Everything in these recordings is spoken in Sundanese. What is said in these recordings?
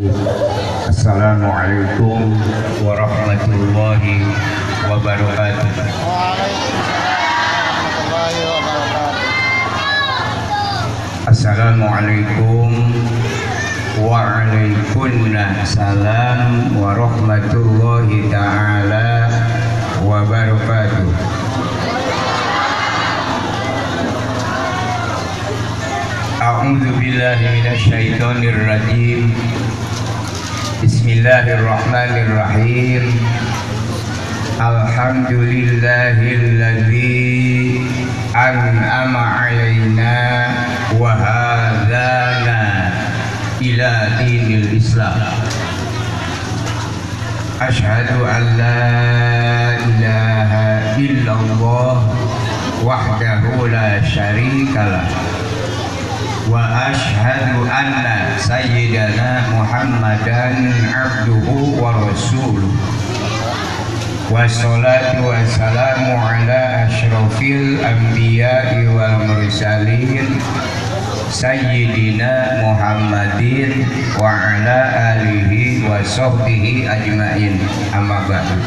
Assalamualaikum warahmatullahi wabarakatuh. Waalaikumsalam warahmatullahi wabarakatuh. Assalamualaikum waalaikumsalam warahmatullahi taala wabarakatuh. A'udzu billahi minasyaitonir rajim. Bismillahirrahmanirrahim. Alhamdulillahilladzi an'ama 'alaina wa hadana ila dinil Islam. Asyhadu an la ilaha illallah wahdahu la syarikalah wa asyhadu anna sayyidana Muhammadan abduhu wa rasuluh. Wassalatu wassalamu ala asyrafil anbiya'i wal mursalin sayyidina Muhammadin wa ala alihi wa sahbihi ajmain. Amma ba'du.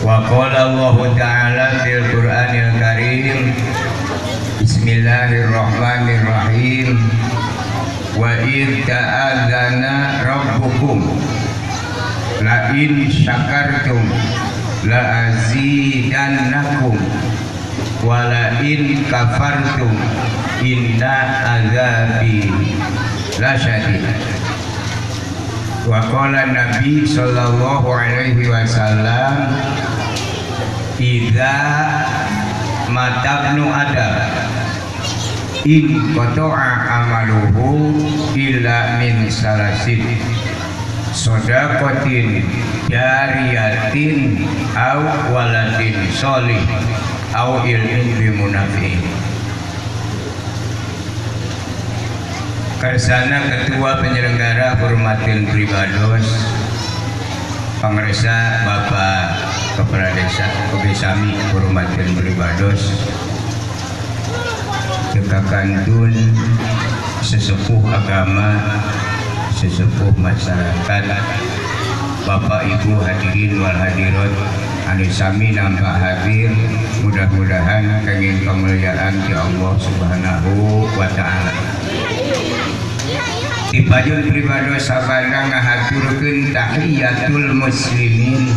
Wa qala Allahu ta'ala fil Qur'anil Karim, bismillahirrahmanirrahim. Wa idh ta'adzana rabbukum la in syakartum la azidannakum wa la in kafartum inna azabi lasyadid. Wa qala Nabi sallallahu alaihi wasallam, idza matabnu adam in qata'a amaluhu illa min salasin sodaqatin jariyatin au waladin sholih au ilmin bimunafi'in. Kersana Ketua Penyelenggara Hormatin Pribados, Pangresa Bapak Kepala Desa Kebesami Hormatin Pribados, Kekakantun sesepuh agama, sesepuh masyarakat, Bapak Ibu hadirin wal hadirat anu sami nampak hadir, mudah-mudahan kenging kemuliaan di Allah Subhanahu wa taala. Dipajun pribados sabada ngahaturkeun tahiyatul muslimin,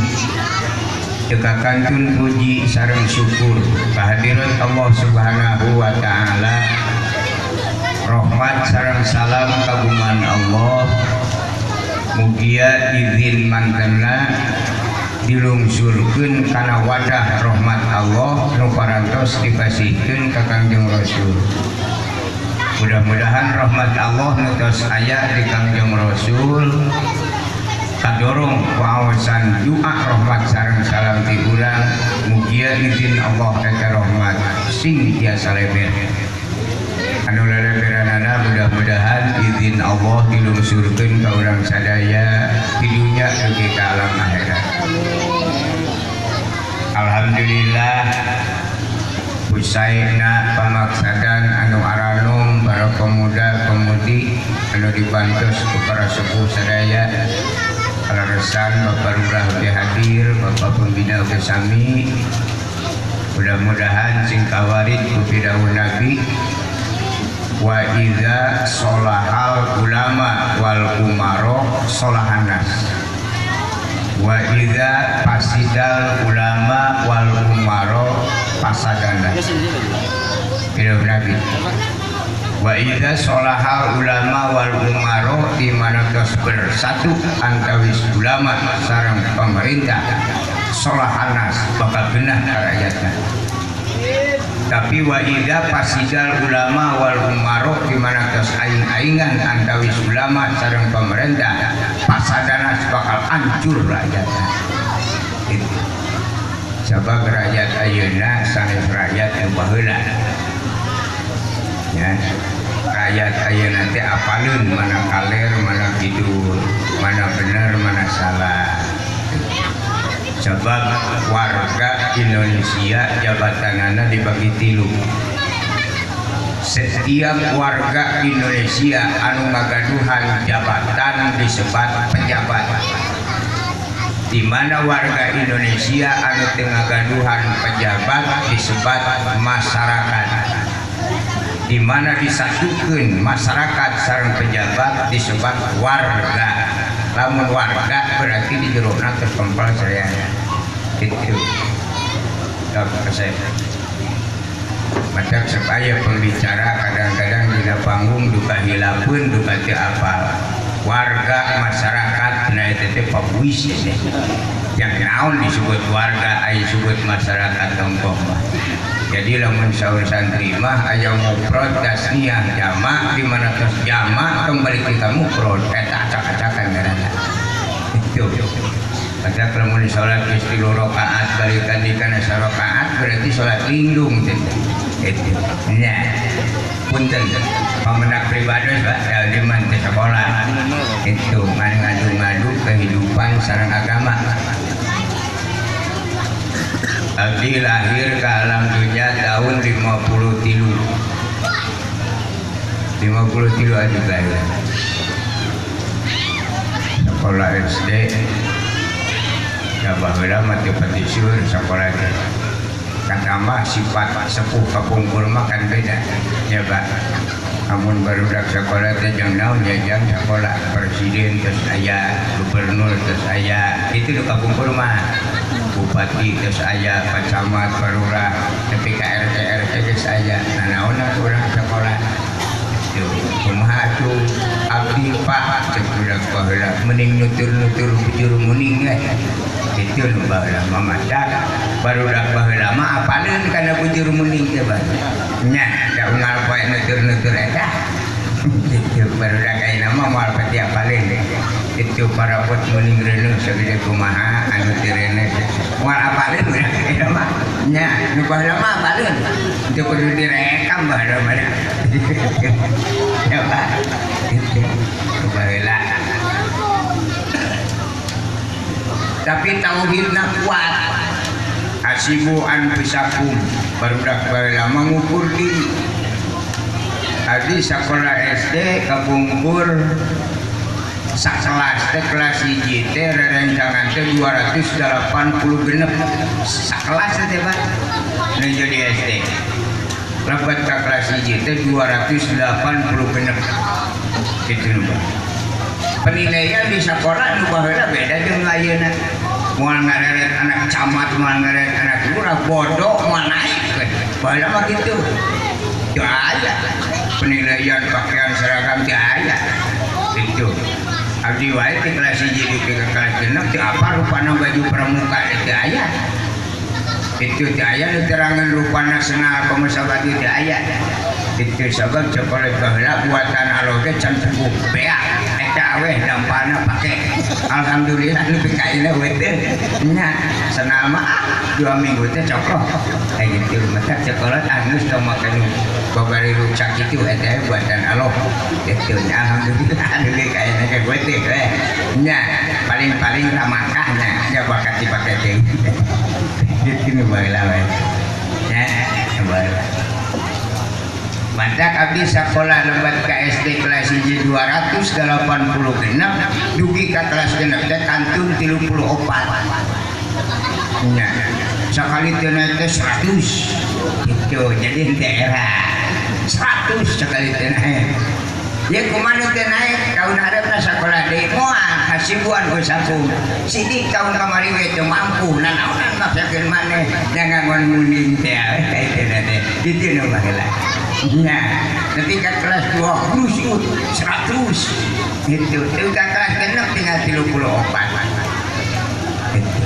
teka kantun puji sareng syukur kehadirat Allah Subhanahu wa taala. Rahmat sareng salam kagungan Allah, mugia izin mantena dilungsurkeun kana wadah rahmat Allah nu parantos dipasihkeun ka Kangjeng Rasul. Mudah-mudahan rahmat Allah nu tos aya di Kangjeng Rasul kadorong wawasan doa rahmat sareng salam ti urang, mugia izin Allah eta rahmat sing tiasa leber. Anu leleberanana mudah-mudahan izin Allah dilungsurkeun ka urang sadaya di dunya dugi ka alam akhirat. Alhamdulillah usaina pamaksadan anu aranum para pemuda-pemudi anu dibantos ku para sepuh sadaya, kaleresan Bapak Lurah oge hadir, Bapak Pembina oge sami. Mudah-mudahan sing kawarid ku pidawuh Nabi, wa idza solahal ulama wal umaro solahanas, wa idza fasidal ulama wal umaro pasadanas. Pidawuh Nabi, wa idza solahal ulama wal umaro, di mana tos bersatu antawis ulama sareng pemerintah, solahanas bakal genah rakyatna. Tapi wa idza fasidal ulama wal umaro, di mana tos aing-aingan antawis ulama sareng pemerintah, pasadanas bakal hancur rakyatna. Itu sabab rakyat ayeuna sanes rakyat nu baheula. Ya, rakyat ayeuna teh apaleun mana kaler mana kidul, mana bener mana salah. Sebab warga Indonesia jabatanana dibagi tilu. Setiap warga Indonesia anu ngagaduhan jabatan disebat pejabat. Di mana warga Indonesia anu teu ngagaduhan pejabat disebat masyarakat. Di mana disatukeun masyarakat sareng pejabat disebat warga. Lamun warga berarti di jerona terkempal sadayana. Itu. Macam supaya pembicara kadang-kadang dina panggung duka hilapeun duka teu apal. Warga masyarakat nah eta teh pabuis teh. Yang naon disebut warga aya disebut masyarakat tongkoh mah. Jadi lamun saur santri mah aya mufrad tasniah jamak di mana tos jamak kembali ka mufrad eta acak-acakan ngaranna. Itu. Maka lamun salat geus 3 rakaat balikan di kana sarakaat berarti salat lindung teh. Itu. Nya. Punten pamenak pribadi Pak di man teh sekolah. Itu ngan ngadu-ngadu kehidupan sareng agama. Abdi lahir ke alam dunia tahun 53. 53 abdi lahir. Sekolah SD ya baheula mah teu petisieur sekolah teh. Katambah sifat sepuh kapungkur mah kan beda ya Pak. Amun barudak sekolah teh jang naon ya jang sekolah presiden terus aya, gubernur terus aya, itu nu kapungkur mah. Bupati terus aya, Pak Camat, Pak Lurah, tapi ka RT RT geus aya. Nanaonan urang sekolah. Tuh, kumaha atuh abdi Pak cek budak baheula mending nutur-nutur bujur muning we. Itu nu baheula mah madak barudak baheula mah apaleun kana bujur muning teh bae. Nya da unggal poe nutur-nutur eta. Itu barudak ayeuna mah moal pati apaleun. Itu parabot muning reuneuh sagede kumaha anu teu reuneuh. Moal apaleun budak ayeuna mah. Nya nu baheula mah apaleun. Teu kudu direkam baheula mah. Ya Pak. Itu baheula. Tapi tauhidna kuat. Hasibu anfusakum barudak baheula mengukur diri. Abdi sakola SD kapungkur sakelas teh kelas 1 teh rerencangan teh 280 genep sakelas teh Pak nu jadi SD. Lebet ka kelas 1 teh 280 genep. Kitu nu Pak. Penilaian di sekolah nu baheula beda jeung ayeuna. Moal ngareret anak camat, moal ngareret anak lurah, bodoh moal naik we. Baheula mah kitu. Teu aya penilaian pakaian seragam teu aya. Itu. Abdi wae ti kelas 1 dugi ka kelas 6 teu apal rupana baju pramuka teu aya. Itu teu aya nu terangan rupana senal pemusabati teu aya. Itu sabab sekolah baheula buatan aloge can puguh beak. Eta weh dampana pake. Alhamdulillah nu ka ayeuna we teh. Nya senal mah 2 minggu teh cokroh. Kayak gitu mata sekolah anus tong make nu babari rucak kitu eta buatan aloh. Itu alhamdulillah anu ka ayeuna ge we teh we. Nya paling-paling ramakahna nya bakat dipake teh. Gitu nu baheula we. Nya baheula. Mantak abdi sekolah lembat ke SD kelas 1 280 genep dugi ka kelas genep teh kantun 34. Nya sakali teu naik teh 100. Gitu jadi daerah 100 sakali teu naik. Ya kumaha teu naik tahun hareup sakola deui moal hasibuan usakum. Sidik tahun kamari we teu mampu nanaonan maksakeun maneh nya ngangon muning teh ka itu teh. Kitu nu baheula. Nya, ketika kelas 2 krusut 100 gitu. Ketika kelas genep tinggal 34. Gitu.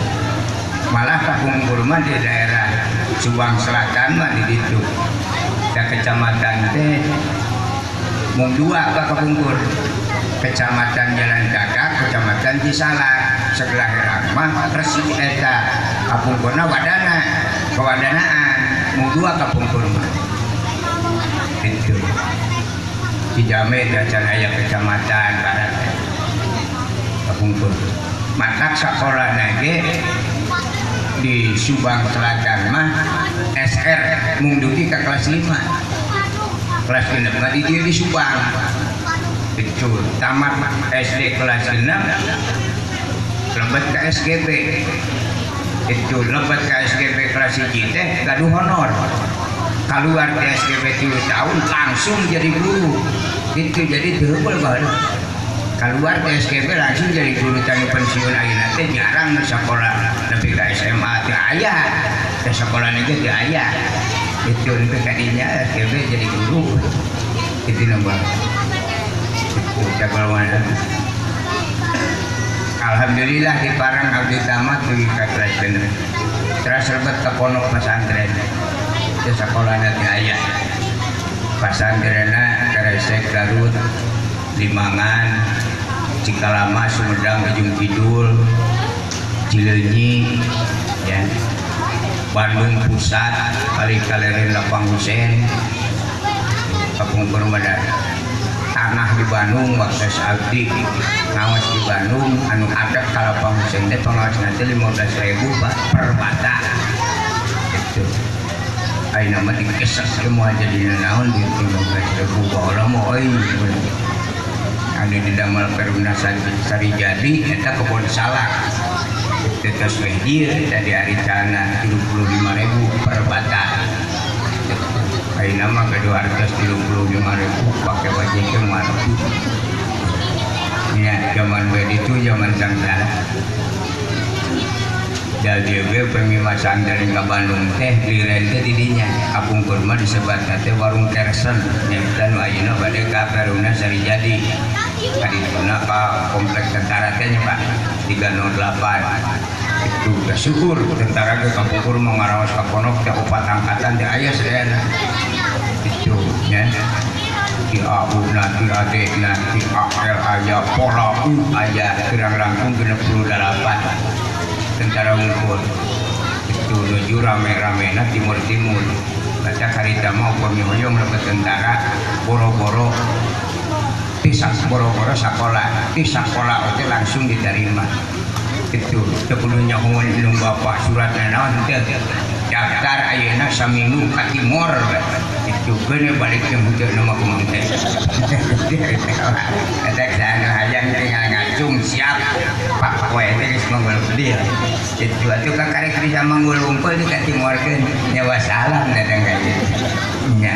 Malah kapungkur mah di daerah Subang Selatan mah di ditu. Da kecamatan teh mung 2 ka kapungkur. Kecamatan Jalan Gagak, Kecamatan Cisalak. Sebelah herang mah resik eta kapungkurna wadana, kewadanaan mung 2 kapungkur mah. Itu Cijame dan aya kecamatan barat kapungkur. Matak sekolah nage di Subang Selatan mah SR mung dugi ka kelas 5. Kelas 6 mah di dieu di Subang. Itu tamat SD kelas 6 lebet ke SGB. Itu lebet ke SGB kelas 1 teh gaduh honor. Keluar ke SGB 3 tahun langsung jadi guru. Itu jadi teu heubeul baheula. Keluar ke SGB langsung jadi guru tani pensiun ayeuna teh jarang nu sakola nepi ka SMA teu aya. Teh sakola ge teu aya. Itu nepi ka dinya SGB jadi guru. Itu nambah. Itu cakalawan. Alhamdulillah di Parang abdi tamat dugi ka kelas 6. Terus lebet ka pondok pesantren. Teh sakolana teh aya. Pesantrenna Karesek Garut, Limangan, Cikalama, Sumedang, Ujung Kidul, Cileunyi, ya. Bandung Pusat, kali kalerin Lapang Husein, Kapungkur Madar. Tanah di Bandung waktu abdi ngawas di Bandung anu ada ka Lapang Husein teh pangawas nanti 15.000 Pak per bata. Itu. Ayeuna mah dikeses semua jadi naon di 15.000 baheula mah euy. Anu didamel Perumna Sarijadi eta kebon salak. Tetes weh dieu eta di Aricana 35.000 per bata. Ayeuna mah gaduh hartos 35.000 pake wajib ke marti. Nya zaman we ditu zaman sangsara. Jadi ge pemimasan dari ka Bandung teh liren teh di dinya. Kapungkur mah disebatna teh warung Kersen nyaeta nu ayeuna bade ka Perumna Sarijadi. Kadituna ka komplek tentara teh nya Pak 308. Itu udah syukur tentara ge kapungkur mah ngaraos ka pondok teh opat angkatan teh aya sadayana. Itu nya di AU na di AD na di AL aya pola U aya kirang langkung 68 tentara unggul. Itu nuju rame-ramena timur-timur. Baca karita mau upami hoyong lebet tentara boro-boro pisak boro-boro sakola, di sakola oke langsung diterima. Itu teu kudu nyahoan indung bapak suratna naon teu. Daftar ayeuna saminggu ka timur. Itu geuna balik jeung henteu mah kumaha teh. Eta anu hayang tinggal ngacung siap. Pak poe teh geus manggul bedil. Itu atuh kakarek bisa manggul wungkul di ka timurkeun nyawa salam datang ka dieu. Nya.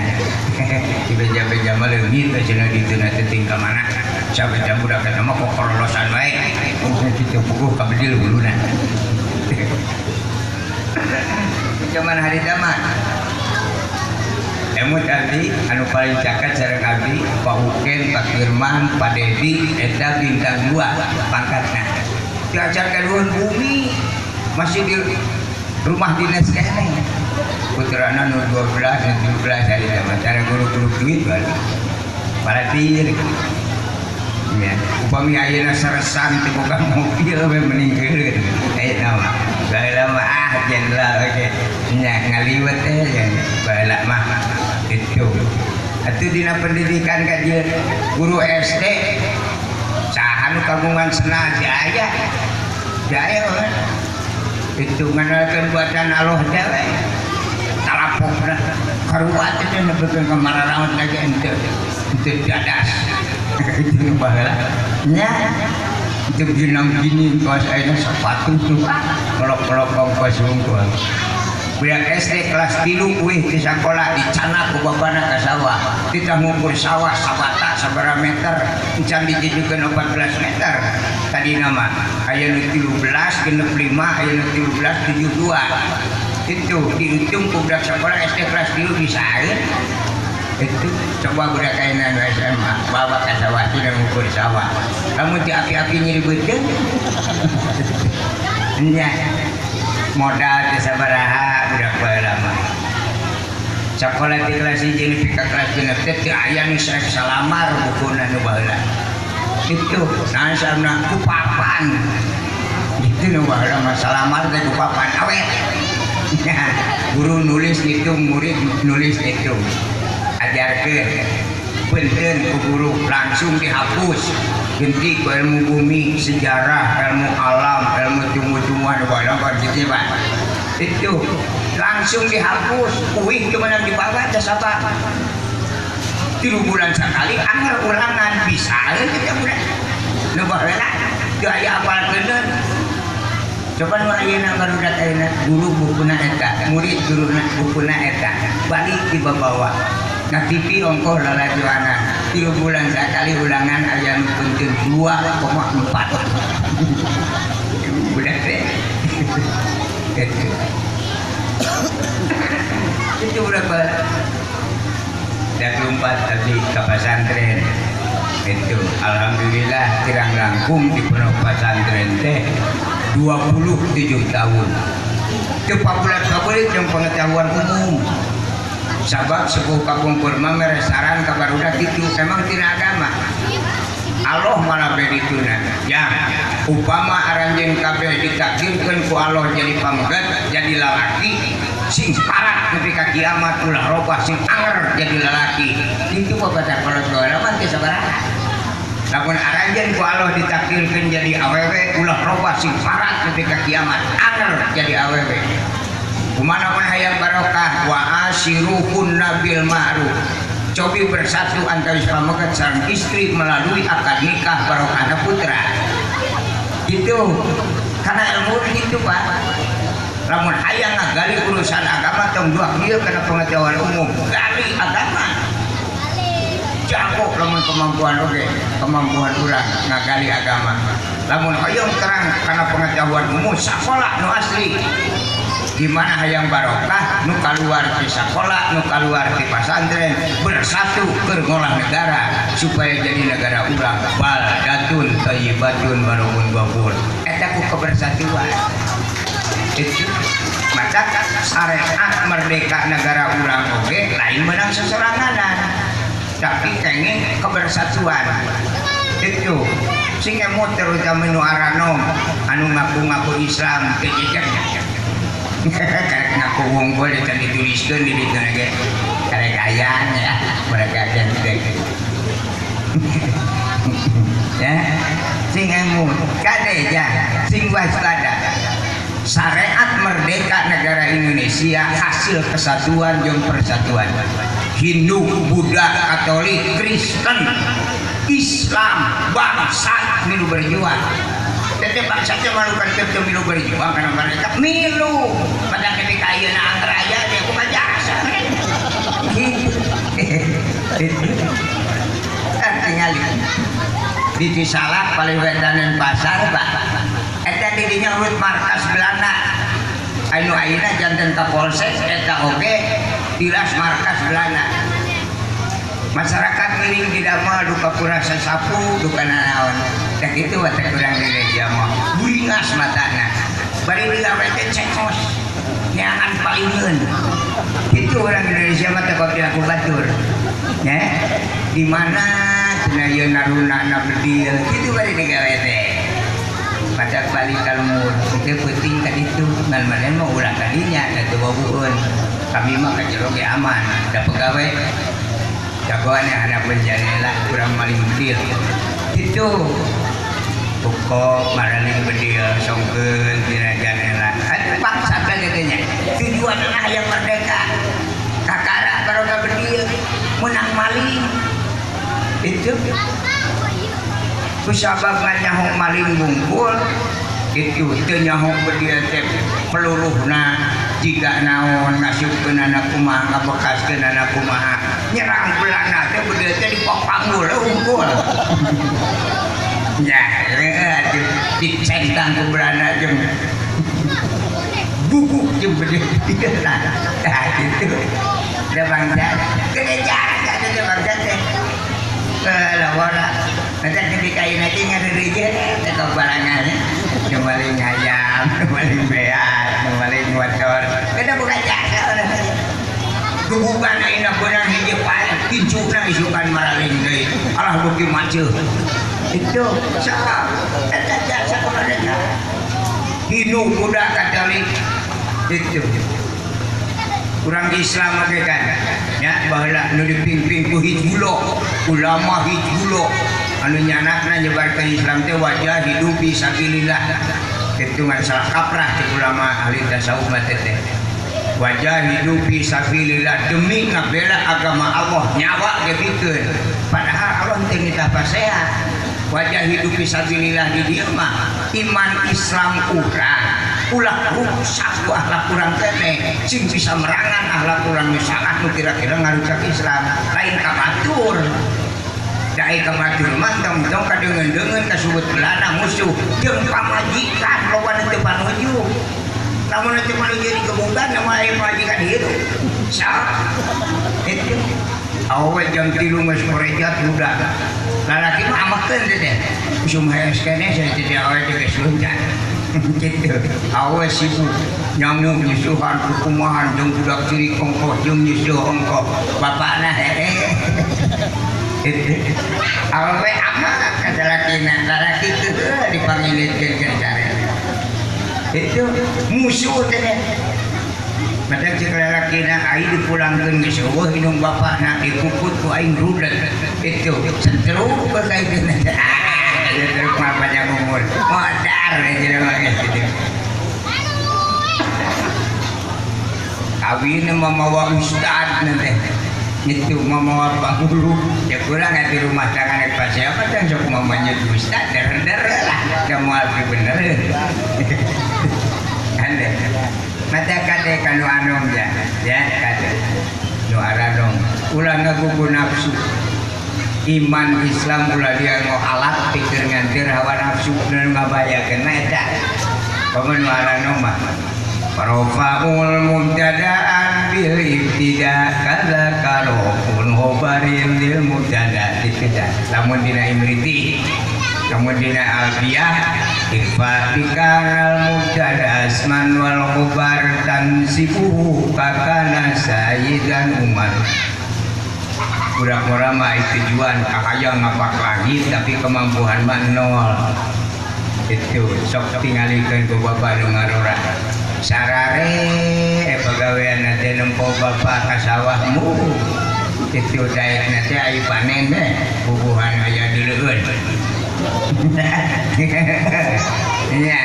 Di beja-beja mah leungit we cenah dituna teh tingkah mana. Sabeja budak eta mah kokorolosan wae. Kitu puguh ka bedil huluna. Zaman harita mah emut abdi anu paling caket sareng abdi Pak Uken, Pak Firman, Pak Dedi eta bintang 2 pangkatna. Diajar kaduhun bumi masih di rumah dinas keneh. Putrana nu 12, nu 17 harita mah cara guru-guru duit balik. Paratir. Ya, upami ayeuna seresan teu boga mobil we meningkeun. Eta mah. Baheula mah ah jenderal oge nya ngaliwet teh nya baheula mah itu. Atuh dina pendidikan ka dieu guru SD saha nu kagungan sena teu aya. Teu aya we. Itu ngandalkeun buatan Allah teh we. Talapokna karuat teh nepikeun ka mararaot lagi henteu. Henteu dadas. Itu baheula nya itu ginang gini kelas ayeuna sepatu tuh kolok-kolok ongkos wungkul. Budak SD kelas 3 uih di sakola dicanak ku bapana ka sawah. Titah ngukur sawah sabata sabaraha meter, encan dijujukeun 14 meter. Tadina mah aya nu 13 genep 5, aya nu 13 72. Itu dihitung ku budak sakola SD kelas 3 bisaeun. Itu coba budak ayeuna nu SMA bawa ka sawah teh ngukur sawah. Lamun teu api-api nyeri beuteung. Nya modal teh sabaraha budak baheula mah. Sakola ti kelas 1 nepi ka kelas 6 teh teu aya nu salamar bukuna nu baheula. Itu naon salamna ku papan. Itu nu baheula mah salamar teh ku papan awet. Guru nulis ngitung, murid nulis ngitung. Ajarkeun punten ku guru langsung dihapus. Ganti ku ilmu bumi, sejarah, ilmu alam, ilmu tumbuh-tumbuhan, baheula gitu Pak. Itu langsung dihapus. Uih cuma di bawah teh sapa. 3 bulan sekali anger ulangan bisa kita budak nu baheula teu aya apalkeun. Coba nu ayeuna barudak ayeuna guru bukuna eta, murid guruna bukuna eta, balik dibawa. Na TV ongkoh lalajoanan. 3 bulan sekali ulangan aya nu penting 2,4. Budak teh. Gitu. Itu berapa? 24 tadi ke pesantren. Itu alhamdulillah kirang langkung di pondok pesantren teh 27 tahun. Teu pabulat-pabulit jeung pengetahuan umum. Sabab sepuh kapungkur mah mere saran ka barudak kitu emang tina agama. Allah malah berituna. Ya, upama aranjeun kabeh ditakdirkeun ku Allah jadi pamegat, jadi lalaki sing parat nepi ka kiamat ulah robah sing anger jadi lalaki. Kitu babaca kolot baheula mah teu sabaraha. Lamun aranjeun ku Allah ditakdirkeun jadi awewe ulah robah sing parat nepi ka kiamat anger jadi awewe. Kumaha mun hayang barokah wa asyiruhunna bil ma'ruf. Cobi bersatu antara pamegat sareng istri melalui akad nikah barokahna putra. Gitu. Karena ilmu itu Pak. Lamun hayang ngagali urusan agama tong dua kieu kana pengetahuan umum, gali agama. Jago lamun kemampuan oge, kemampuan urang ngagali agama. Lamun hoyong terang kana pengetahuan umum sakola nu asli. Di mana hayang barokah nu kaluar ti sakola, nu kaluar ti pasantren bersatu keur ngolah negara supaya jadi negara urang baldatun thayyibatun warahmun ghafur. Eta ku kebersatuan. Itu maka syariat merdeka negara urang oge lain menang sesoranganan tapi kenging kebersatuan. Itu sing emot terutama nu aranom anu ngaku-ngaku Islam teh jejer. Karek ngaku wongkol dan dituliskeun di ditu ge karek ayaan ya mereka kan ya sing emut kade ja sing waspada. Syariat merdeka negara Indonesia hasil kesatuan jeung persatuan Hindu, Buddha, Katolik, Kristen, Islam, bangsa milu berjuang. Tete bangsa teh malukan teh milu berjuang karena mereka milu pada ketika ayeuna angker aya teh kumaha jasa. Kan tingali di Cisalak paling wedanan pasar Pak. Eta dirinya urut markas Belanda. Anu ayeuna janten Kapolsek eta oge tilas markas Belanda. Masyarakat miring tidak mau duka kurasa sapu duka nanaon. Tah kitu we teh urang Indonesia mah buringas matana. Bari digawe teh cekos. Nyangan palingeun. Kitu urang Indonesia mah teh ku batur. Ya, di mana cenah ieu naruna bedil kitu bari digawe teh. Pada balik kalmur itu penting kan itu ngan maneh mah ulah kadinya da teu wabuheun. Kami mah ka jero ge aman, da pegawai jagoan yang hadapan jandela kurang maling bedil. Itu pokok maraling bedil songkeun tina jandela. Atuh paksa teh nya. Tujuanna hayang merdeka. Kakara baroga bedil menang maling. Itu kusabab nyaho maling bungkul itu teu nyaho bedil teh peluruhna jiga naon ngasupkeun anak kumaha ngabekaskeun anak kumaha nyerang Belanda teh bedil teh dipapanggul unggul. Ya atuh dicentang ku Belanda jeung bubuk jeung bedil. Tah kitu da bangsa gede jaga teh bangsa teh lawara nanti ketika ayeuna teh ngareureujeun teh kabarangan nu maling ayam, nu maling beas, nu maling motor. Kada buka jasa urang. Gebukan ayeuna beunang hiji pae kincuna isukan maraling deui. Alah beuki maceuh. Itu saha eta jasa kemerdekaan. Hindu Buddha Katolik itu. Kurang Islam oge kan. Ya baheula nu dipingping ku Hizbullah, ulama Hizbullah anu nyanakna nyebarkeun Islam teh wajah hidup fi sabilillah. Kitu ngan salah kaprah cek ulama ahli tasawuf mah teh. Wajahidu fi sabilillah demi ngabela agama Allah nyawa ge pikeun. Padahal Allah teu nitah pasehat. Wajahidu fi sabilillah di dieu mah iman Islam urang ulah rusak ku akhlak urang keneh sing bisa merangan akhlak urang nu salah nu kira-kira ngarusak Islam lain ka batur. Dai ka batur mah tong kadeungeun-deungeun kasubut belana musuh jeung pamajikan loba nu teu panuju. Lamun teu panuju digebugan mah aya pamajikan hirup. Sok. Itu awe jam 3 geus korejat budak. Lalaki mah amakeun teh teh. Usum hees keneh saya teh awe teh geus loncat. Gitu. Awe sibuk nyangu nyusuhan kukumahan jeung budak ciri ongkoh jeung nyusuh ongkoh. Bapakna heeh. Awe amak ka salakina, lalaki teu dipangilitkeun ka care. Itu musuh teh. Mata cek lalakina ai dipulangkeun geus eueuh indung bapakna dipuput ku aing rudet. Itu setruk kaituna. Setruk mah panjang umur. Modar jelema geus kitu. Kawin mamawa ustad teh. Itu mamawa pangulu. Ya kurang atuh rumah tangga rek siapa teh sok mamanya ustad der-der lah. Da moal bener. Ande. Mata kade kanu anom ya, ya kade nu aranong ulah ngagugu nafsu. Iman Islam ulah dia ngohalat pikir ngantir hawa nafsu nu ngabayakeun mah eta. Komo nu aranong mah rafaul mubtada'an bil ibtida kaza karofun khobarin lil mubtada kitu dah. Lamun dina imriti lamun dina alfiyah irfatikan al-mubtada asman wal khubar tansibuhu kakana sayyidan Umar. Budak murah mah tujuan kahayang ngapak langit tapi kemampuan mah nol. Itu sok tingalikeun ku bapak nu ngarora. Sarare pagawean teh nempo bapak ka sawahmu. Itu daekna teh aya panen teh bubuhan aya dileueun. Nya,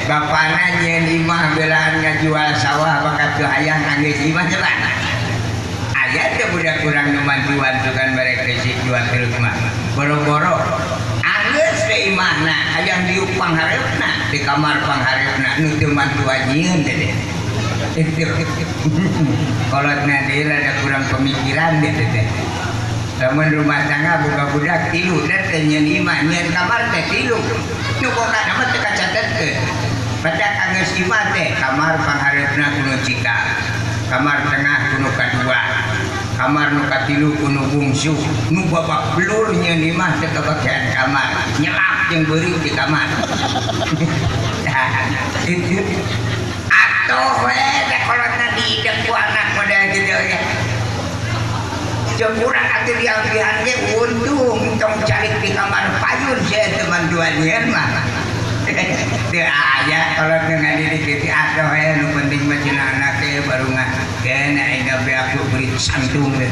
bapana nyeun imah belaan ngajual sawah bakat teu hayang anggeus imah coba. Aya teh budak urang nu mantuan tukan barek geus jual truk mah. Boro-boro anggeus we imahna hayang diuk panghareupna di kamar panghareupna nu teu mantuan nyieun teh. Itu kolotna deui rada kurang pemikiran teh teh. Lamun rumah tangga boga budak tilu dan teh nyeun imah nyeun kamar teh tilu. Nu boga mah teu kacatetkeun. Badak anggeus imah teh kamar panghareupna kuno cika. Kamar tengah kuno kadua. Kamar nu katilu kuno bungsu. Nu babak belur nyeun imah teh kabagian kamar. Nyelap jeung beuring di kamar. Itu atuh we da kolotna diidep ku anak model kitu ge. Jeung urang atuh diambihan ge untung tong calik di kamar payun sia teu mantuan nyeun mah. Teu aya kolot nu ngadidik kitu atuh we nu penting mah cenah anak teh barungan. Keun aing gawe aku beurit santung we.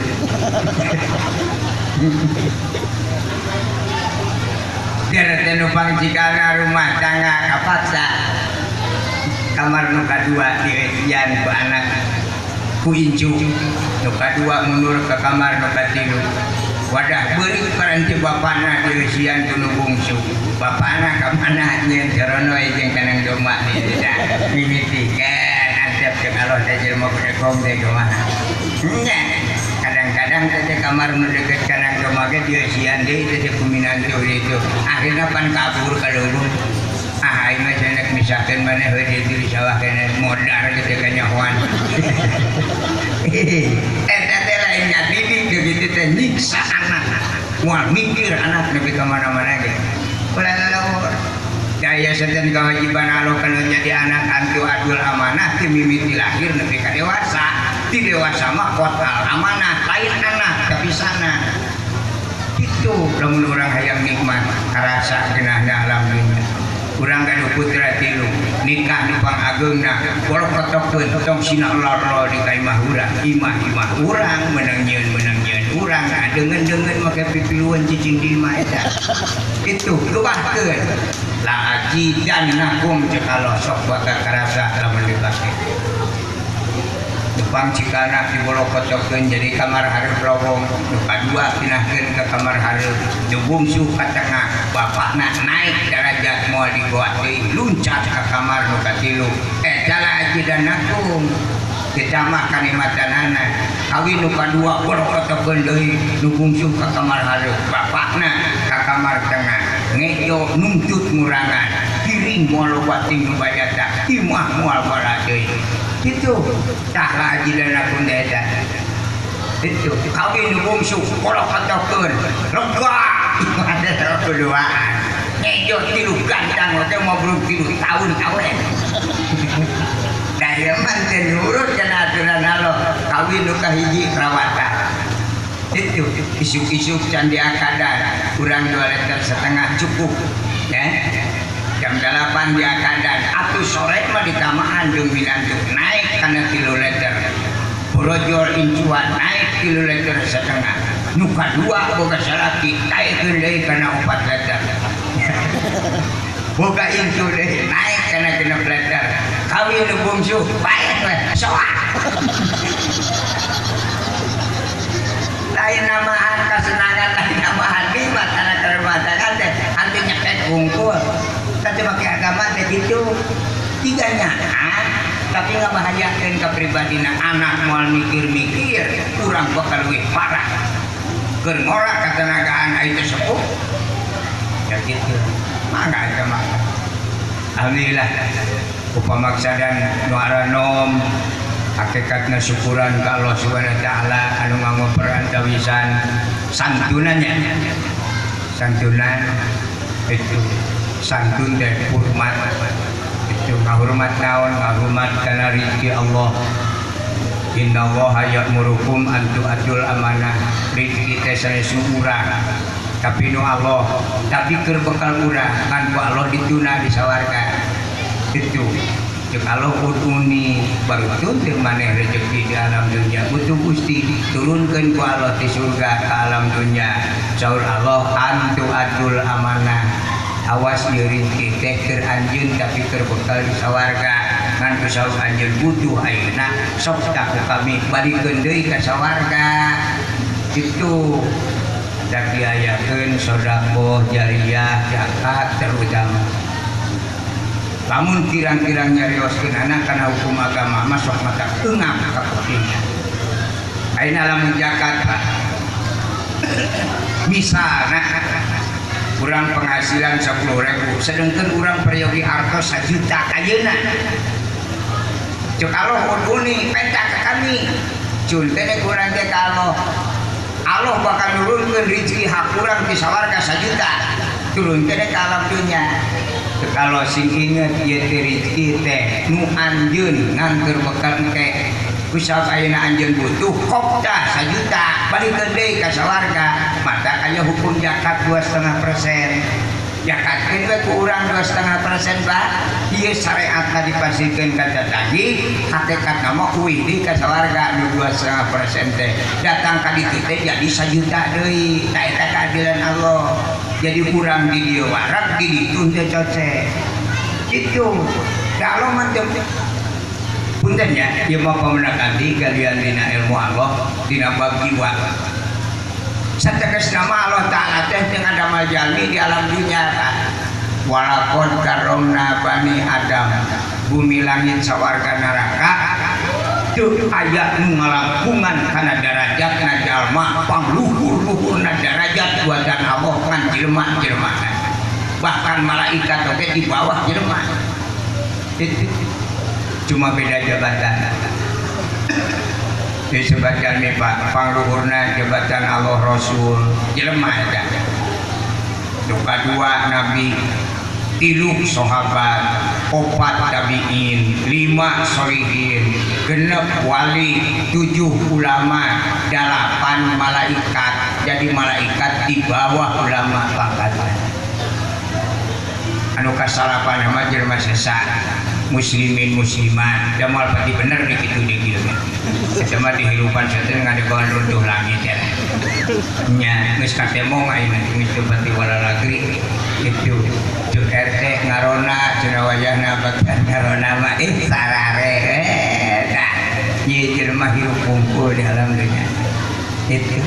Biar teh nu pangcikana rumah tangga kapaksa. Kamar nu kadua dieusian ku anak ku incu. Nu kadua mundur ke kamar nu katilu. Wadah beurik paranti bapana dieusian ku nu bungsu. Bapana ka mana nyeun corono jeung kanang domba di dah. Mimiti kan antep jeung Allah teh jelema bedegong teh kumaha. Nya kadang-kadang teh kamar nu deukeut kanang domba ge dieusian deui teh ku minantu ditu. Akhirna pan kabur ka leuweung. Ah aing mah cenah misahkeun maneh we di sawah keneh modar kitu kanyahoan. Eta teh lain ngadidik kitu teh nyiksa anak. Moal mikir anak nepi ka mana-mana ge. Ulah lalaur. Daya sejen kewajiban Allah kana jadi anak antu adul amanah ti mimiti lahir nepi ka dewasa. Ti dewasa mah kotal amanah lain anak tapi sana. Kitu lamun urang hayang nikmat karasa geunahna alam dunya. Urang gaduh putra tilu nikah nu pangageungna bolok rotokkeun tong sina lor-lor di ka imah urang imah-imah urang meunang nyieun urang adeungeun-deungeun make pipilueun cicing di imah eta kitu luahkeun la ajidan nakum cek Allah sok bakal karasa lamun dipake. Lupang Cikana dibolokotokeun jadi kamar hareup lowong, nu kadua pinahkeun ka kamar hareup, nu bungsu ka tengah, bapakna naik derajat moal digoa deui, luncat ka kamar nu katilu. Eta la ajidanakum. Ditambah kanimatanana. Kawin nu kadua bolokotokeun deui, nu bungsu ka kamar hareup, bapakna ka kamar tengah. Ngejo nuntut ngurangan, piring moal loba ting nu bajata, imah moal bala deui. Itu tah la ajidanakum eta. Itu kawin nu bungsu bolokotokeun, lega ada keduaan. Ngejo tilu gantang teh mau belum 3 tahun awen. Da ieu mah teu nurut kana aturan Allah, kawin nu kahiji rawatan. Itu isuk-isuk can diakadan, kurang 2,5 liter cukup ya. Jam 8 diakadan, atuh sore mah ditamaan jeung minantu naik kana 3 liter. Borojol incuan naik 3,5 liter. Nu kadua boga salaki naikeun deui kana 4 liter. Boga incu deui naik kana 6 liter. Kawin nu bungsu bae we soak. Lain namaan kasenangan, lain namaan nikmat kana kerumatakan teh hantu nyekek hungkul. Tapi make agama teh kitu. Tiganya, tapi ngabahayakeun ka pribadina anak moal mikir-mikir, urang bakal leuwih parah. Keur ngora katenagaan aya teh sepuh. Ya kitu. Mangga eta mah. Alhamdulillah upamaksadan nu aranom hakikatna syukuran ka Allah Subhanahu wa taala anu nganggo perantawisan santunannya. Santunan itu santun teh hormat. Itu ngahormat naon, ngahormat kana rezeki Allah. Innallaha ya'murukum an tu'addul amanah. Rezeki teh sanes urang tapi nu Allah, tapi keur bekal urang ngan ku Allah dituna di sawarga. Itu jeung Allah uduni baru teu maneh rezeki di alam dunia. Butuh Gusti turunkeun ku Allah di surga ka alam dunia. Saur Allah an tu'addul amanah. Awas ieu rezeki teh keur anjeun tapi keur bekal di sawarga. Ngan ku saur anjeun butuh ayeuna sok tah ku kami balikeun deui ka sawarga. Itu da diayakeun sedekah jariah zakat terutama. Lamun kirang-kirang nyarioskeun anak kana hukum agama mah sok mata eungap ka kupingna. Ayeuna lamun zakat Pak. Misalna urang penghasilan 10.000, sedangkan urang peryogi artos 1 juta ayeuna. Cek Allah uduni penta ka kami. Cun teh kurang teh ka Allah. Allah bakal nurunkeun rezeki hak urang di sawarga 1 juta. Turun teh ka alam dunya. Kalau sing inget ieu teh rezeki teh nu anjeun ngan keur bekal engke. Kusabab ayeuna anjeun butuh koptah 1 juta balikeun deui ka sawarga. Maka aya hukum zakat 2,5%. Zakatkeun we ku urang 2,5% Pak. Ieu syariatna dipasikeun ka tatagi, hakikatna mah uih deui ka sawarga nu 2,5% teh. Datang ka ditu teh jadi 1 juta deui. Tah eta keadilan Allah. Jadi urang di dieu wareg di ditu teh cocek. Kitu. Da Allah mah teu punten ya, ieu mah pamenakan di kalian dina ilmu Allah dina bab jiwa. Sateges nama Allah Ta'ala teh teu ngadamel jalmi di alam dunya Pak. Walaqad karramna bani Adam, bumi langit sawarga neraka teu aya nu ngalangkungan kana darajatna jalma pangluhur-luhurna darajat buatan Allah ngan jelema-jelemana. Bahkan malaikat oge di bawah jelema. Itu cuma beda jabatan. Disebutkan nih Pak, pangluhurna jabatan Allah Rasul jelema eta. Nu kadua nabi, 3 sahabat, 4 tabiin, 5 sholihin, 6 wali, 7 ulama, 8 malaikat. Jadi malaikat di bawah ulama pangkatna. Anu kasalapan mah jelema sesat, muslimin muslimat, da moal pati bener di kitu di kieu. Eta mah dihirupan saten ngadegoan runtuh langit ya. Nya geus katemong ayeuna geus teu pati walalagri kitu. Cuk RT ngarona cenah wajahna bagian ngarona mah sarare eta. Ieu jelema hirup kumpul di alam dunya. Itu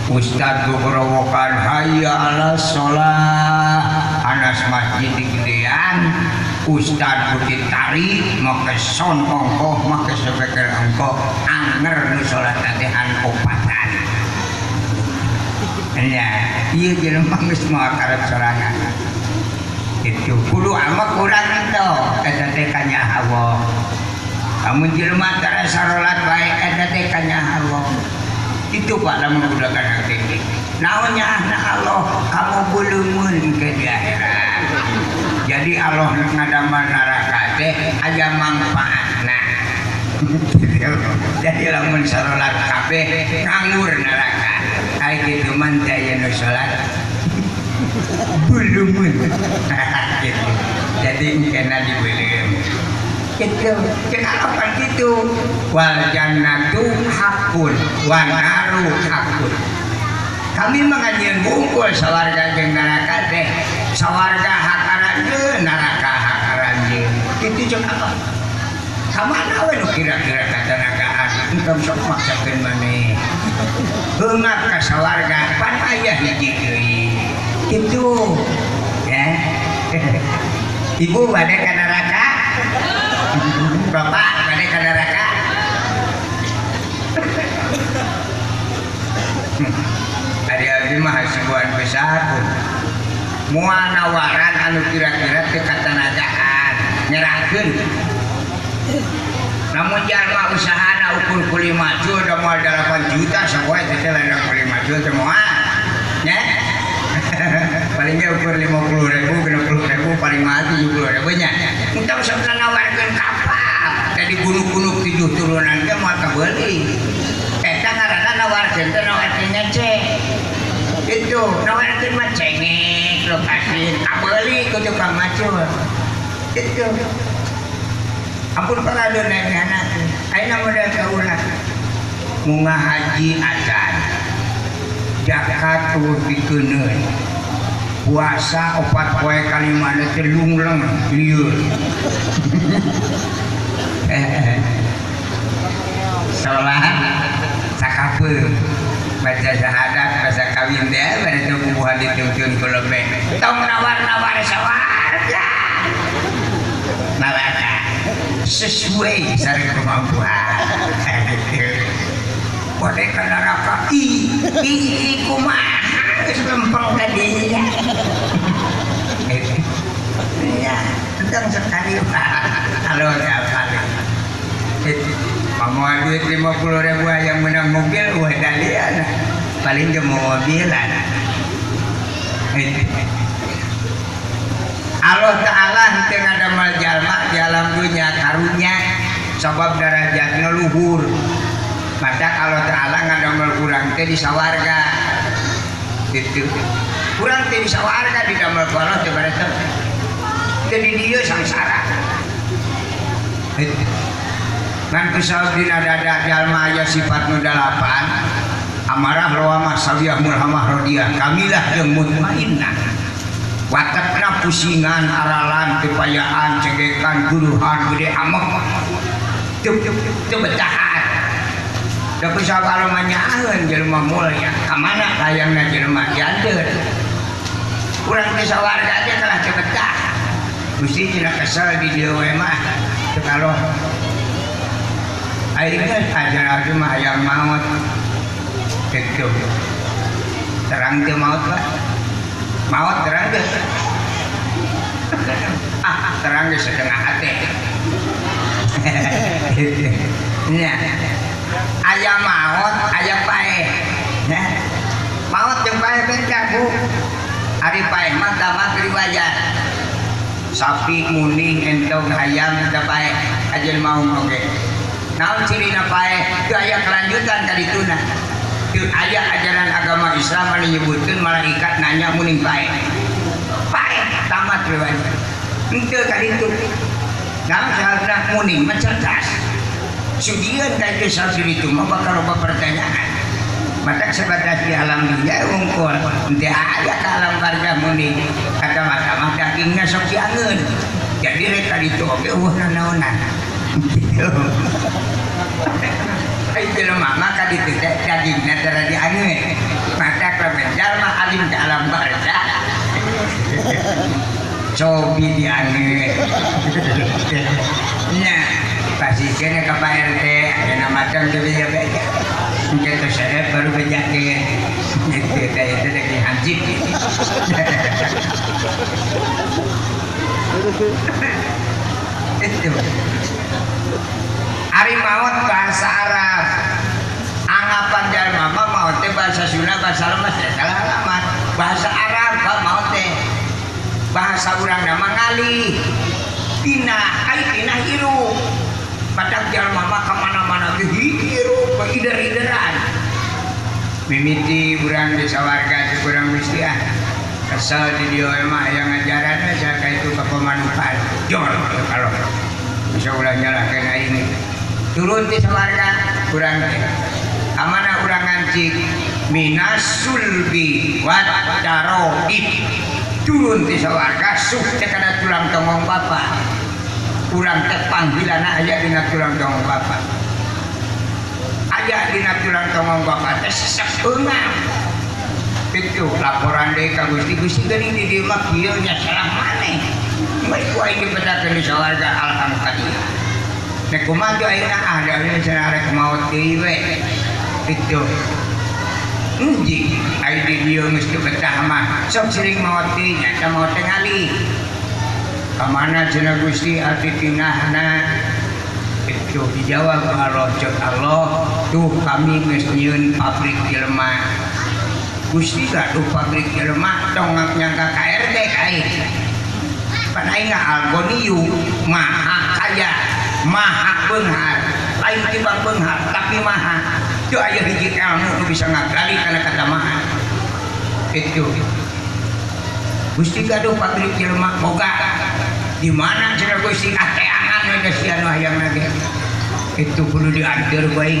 Ustad gogorowokan hayya ala sholah anas masjid digedean Ustad bukit tari make son ongkoh make speaker ongkoh anger nu salat latihan opatan nya ieu jelema geus moal karep sorangan itu kudu amak kurang itu eta teh kanya Allah amun jelema tara sarolat bae eta teh kanya Allah. Itu Pak lamun kudakan hati. Naon nyaahna Allah kamu beuleungeun ke di akhirat. Jadi Allah ngadamel neraka teh aya mangfaatna. Jadi lamun sarolat kabeh nganggur neraka. Ai kitu mah teh aya nu salat beuleungeun. Gitu. Jadi kena dibeuleum. Itu kenapa gitu wal jannatu hakun wan naru hakun. Kami manganyieun bungkul sawarga jeung neraka teh sawarga hak aranjeun neraka hak aranjeun kitu jeung apa kamana we nu kira-kira katanagaan engkau sok maksakeun maneh heungap ka sawarga pan aya hiji deui kitu ya. Ibu bade ka neraka bapak bade ka neraka. Ari abdi mah hasibuan besar moal nawaran anu kira-kira teu katanagaan nyerahkeun. Namun jalma usahana ukur ku 5 jul da moal 8 juta sapoe teh ladang ku 5 jul teh moal nya. Paling ge ukur 50.000 60.000 paling mahal 70.000 nya. Entong sok nawarkeun kapal teh digunuk-gunuk 7 turunan ge moal kabeuli. Eta ngaranna nawarkeun teh nawarkeun ngece. Itu nawarkeun mah cengek lokasi kabeuli ku tukang macul. Itu ampun paradeun anak. Ayeuna model ka urang. Munga haji acan. Zakat eueuh pikeun. Puasa 4 poe kalimana teh lungleng lieur. Salat sakapeung baca syahadat baca kawin teh bade teu bubuhan dituntun ku lembek. Tong nawar-nawar sawarga. Neraka sesuai sareng kemampuan. Bade ka neraka ih kumaha geus lempeng ka dieu. Ya, tentang sekali Pak. Halo siapa? Pamuan duit 50.000 yang menang mobil wah dalian. Paling ge mobilan. Allah Ta'ala henteu ngadamel jalma di alam dunya karunya sabab darajatna luhur. Maka Allah Ta'ala ngadamel urang teh di sawarga. Gitu. Urang teh di sawarga didamel ku Allah teh bareto. Teh di dieu sangsara. Ngan kusabab dina dada jalma aya sifat nu 8 amarah lawamah sawiyah mulhamah rodiyah kamilah jeung mutmainnah. Watakna pusingan aralan tepayaan cegekan guruhan gede amek teu betahan. Da kusabab Allah mah nyaaheun jelema mulya ka mana hayangna jelema dianteur. Urang teh sawarga teh kalah teu betah. Gusti cenah kesel di dieu we mah teu kaloh. Ayeuna ajar abdi mah hayang maot. Kitu. Terang teu maot Pak? Maot terang teu? Ah, terang ge setengah hati. Nya. Aya maot, aya paeh. Nya. Maot jeung paeh beda, Bu. Ari paeh mah tamat riwayat. Sapi muning entong hayam eta paeh ajeun maung oge. Naon cirina paeh? Teu aya kelanjutan ka dituna. Teu aya ajaran agama Islam anu nyebutkeun malaikat nanya muning paeh. Paeh tamat riwayat. Henteu ka ditu. Naon sahabatna muning mah cerdas. Sugieun ka itu saksi itu mah bakal loba pertanyaan. Matak sebatas di alam dunia unggul, henteu aya ka alam barzah muning. Kata mah dagingna sok diangeun. Jadi rek ka ditu oge eueuh nanaonan. Gitu. Ai jelema mah ka ditu teh dagingna teh radi angeut. Maka lamun jalma alim ka alam barzah. Cobi diangeut. Nya pasikeun ka Pak RT aya macam teh beja-beja. Engke teh serep baru bejakeun. Gitu teh eta daging hansip. Itu. Ari maot bahasa Arab. Anggapan jalma mah maot teh bahasa Sunda, bahasa lemes ya salah alamat. Bahasa Arab bah maot teh. Bahasa urang mah ngalih. Tina ai tina hirup. Badak jalma mah ka mana-mana ge hirup, ider-ideran. Mimiti urang di sawarga teh kurang mesti ah. Kesel di dieu mah aya ngajaran we ka itu ka pemanukan. Jor kalau bisa ulah nyalahkeun aing. Turun ti sawarga urang teh. Kamana urang ngancik minas sulbi wat daroib. Turun ti sawarga suh teh kana tulang tonggong bapa. Urang teh panggilanna aya dina tulang tonggong bapa. Aya dina tulang tonggong bapa teh sesek eungap. Itu laporan deui ka Gusti, Gusti geuning di dieu mah kieu nya salah maneh. Baik ku aing dipetakeun di sawarga alhamdulillah. Nek kumaha teh ayeuna ah da cenah rek maot deui we. Itu. Enjing ai di dieu geus teu betah mah sok sering maot deui nya eta maot teh ngalih. Ka mana cenah Gusti arti tinahna? Itu dijawab Allah cek Allah tuh kami geus nyieun pabrik jelema. Gusti gaduh pabrik jelema tong nyangka KRT ka aing. Pan aing algoniu maha kaya, maha beunghar, lain tibang beunghar tapi maha. Teu aya hiji ilmu nu bisa ngagali kana kata maha. Itu. Gusti gaduh pabrik jelema boga. Di mana cenah Gusti ateangan we sia nu hayangna ge. Itu kudu dianteur bae.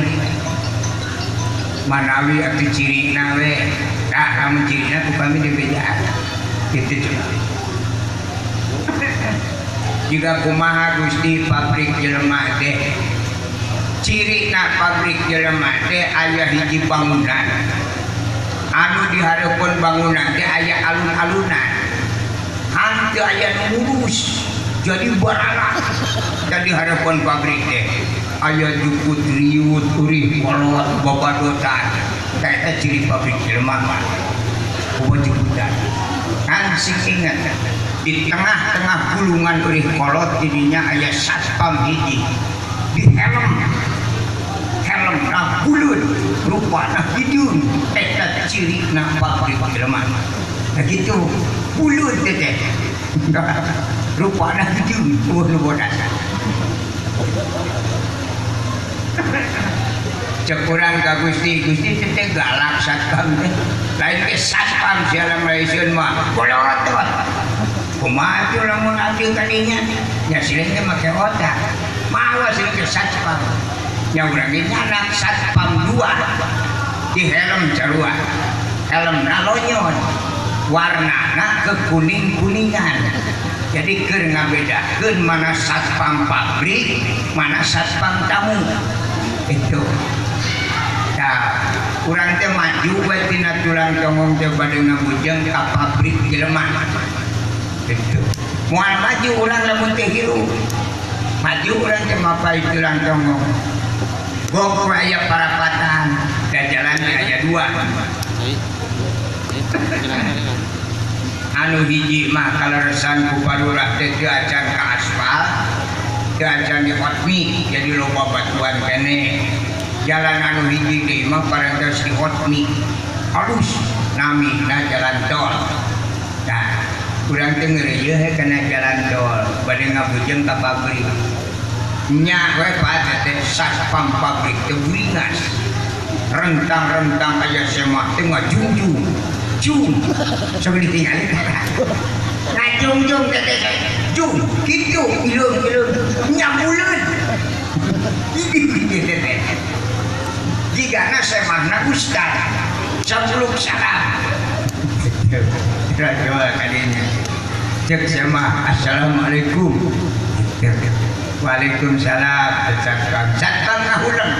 Manawi atuh cirina we. Tah lamun cirina ku kami dibejaan. Kitu cenah. Jika kumaha Gusti pabrik jelema teh. Cirina pabrik jelema teh aya hiji bangunan. Anu di hareupeun bangunan teh aya alun-alunan. Hanteu aya nu ngurus. Jadi barala. Jadi hareupeun pabrik teh aya jukut riut urih kolot babadotan. Tah eta ciri pabrik jelema mah. Kumaha jukutan. Kan sing inget di tengah-tengah gulungan urih kolot didinya aya satpam hiji. Di helm. Helm na bulun, rupana hidung eta cirina pabrik jelema. Nah gitu, bulun teh teh. Rupana hidung eueuh nu bodasan. Cek urang ka Gusti, Gusti teh galak satpam teh. Lain ge satpam sia Malaysia mah bolot teh. Kumaha atuh lamun abdi kadinya? Nya silih teh make otak. Mawa silih ge satpam. Nya urang ge nyanak satpam dua. Di helm carua. Helmna lonyon. Warnana kekuning-kuningan. Jadi keur ngabedakeun mana satpam pabrik, mana satpam tamu. Itu. Nah, urang teh maju we tina tulang tonggong teh bade ngabujeng ka pabrik jelema. Itu. Moal maju urang lamun teh hirup. Maju urang teh mapai tulang tonggong. Gok aya parapatan, da jalan aya dua. Anu hiji mah kaleresan ku parurah teh teu acan ka aspal, teu acan di hotmi, jadi loba batuan keneh. Jalan anu hiji deui mah parantos di hotmi. Alus namina jalan tol. Nah, urang teh ngeureuyeuh he kana jalan tol, bade ngabujeng ka pabrik. Nya we Pak teh satpam pabrik teh bringas. Rentang-rentang aya semah teh ngajungjung. Jung. Sok ditingali. Ngajungjung teh teh. Jung, kitu ilung-ilung nyabuleun. Kitu teh. Jigana semahna ustad. Sabluk salam. Raja kadinya. Cek semah assalamualaikum. Waalaikumsalam satpam. Satpam ngahuleng.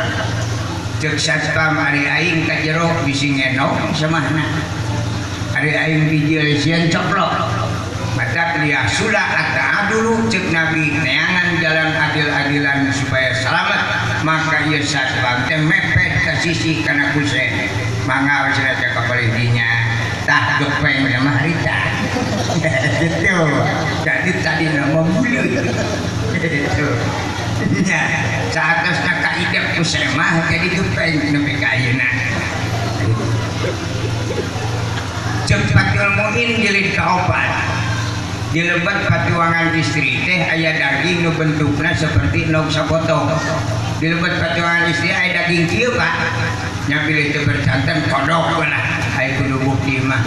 Ceuk satpam ari aing ka jero bisi ngenong samahna. Ari aing bijil sieun coplok. Matak liyahsula at-ta'adulu ceuk Nabi neangan jalan adil-adilan supaya selamat. Maka ieu satpam teh mepet ka sisi kana kusen. Mangga cenah ka palih dinya. Tah gepeng mah harita. Gitu. Jadi tadi nama buleut. Gitu. Nya, saatosna kaidep ku semah jadi gepeng nepi ka ayeuna. Ceuk Fathul Muin jilid kaopat. Di lebet patuangan istri teh aya daging nu bentukna seperti nog sapotong. Di lebet patuangan istri aya daging kieu Pak. Nya bilih teu bersanten kodok lah. Aya kudu bukti mah.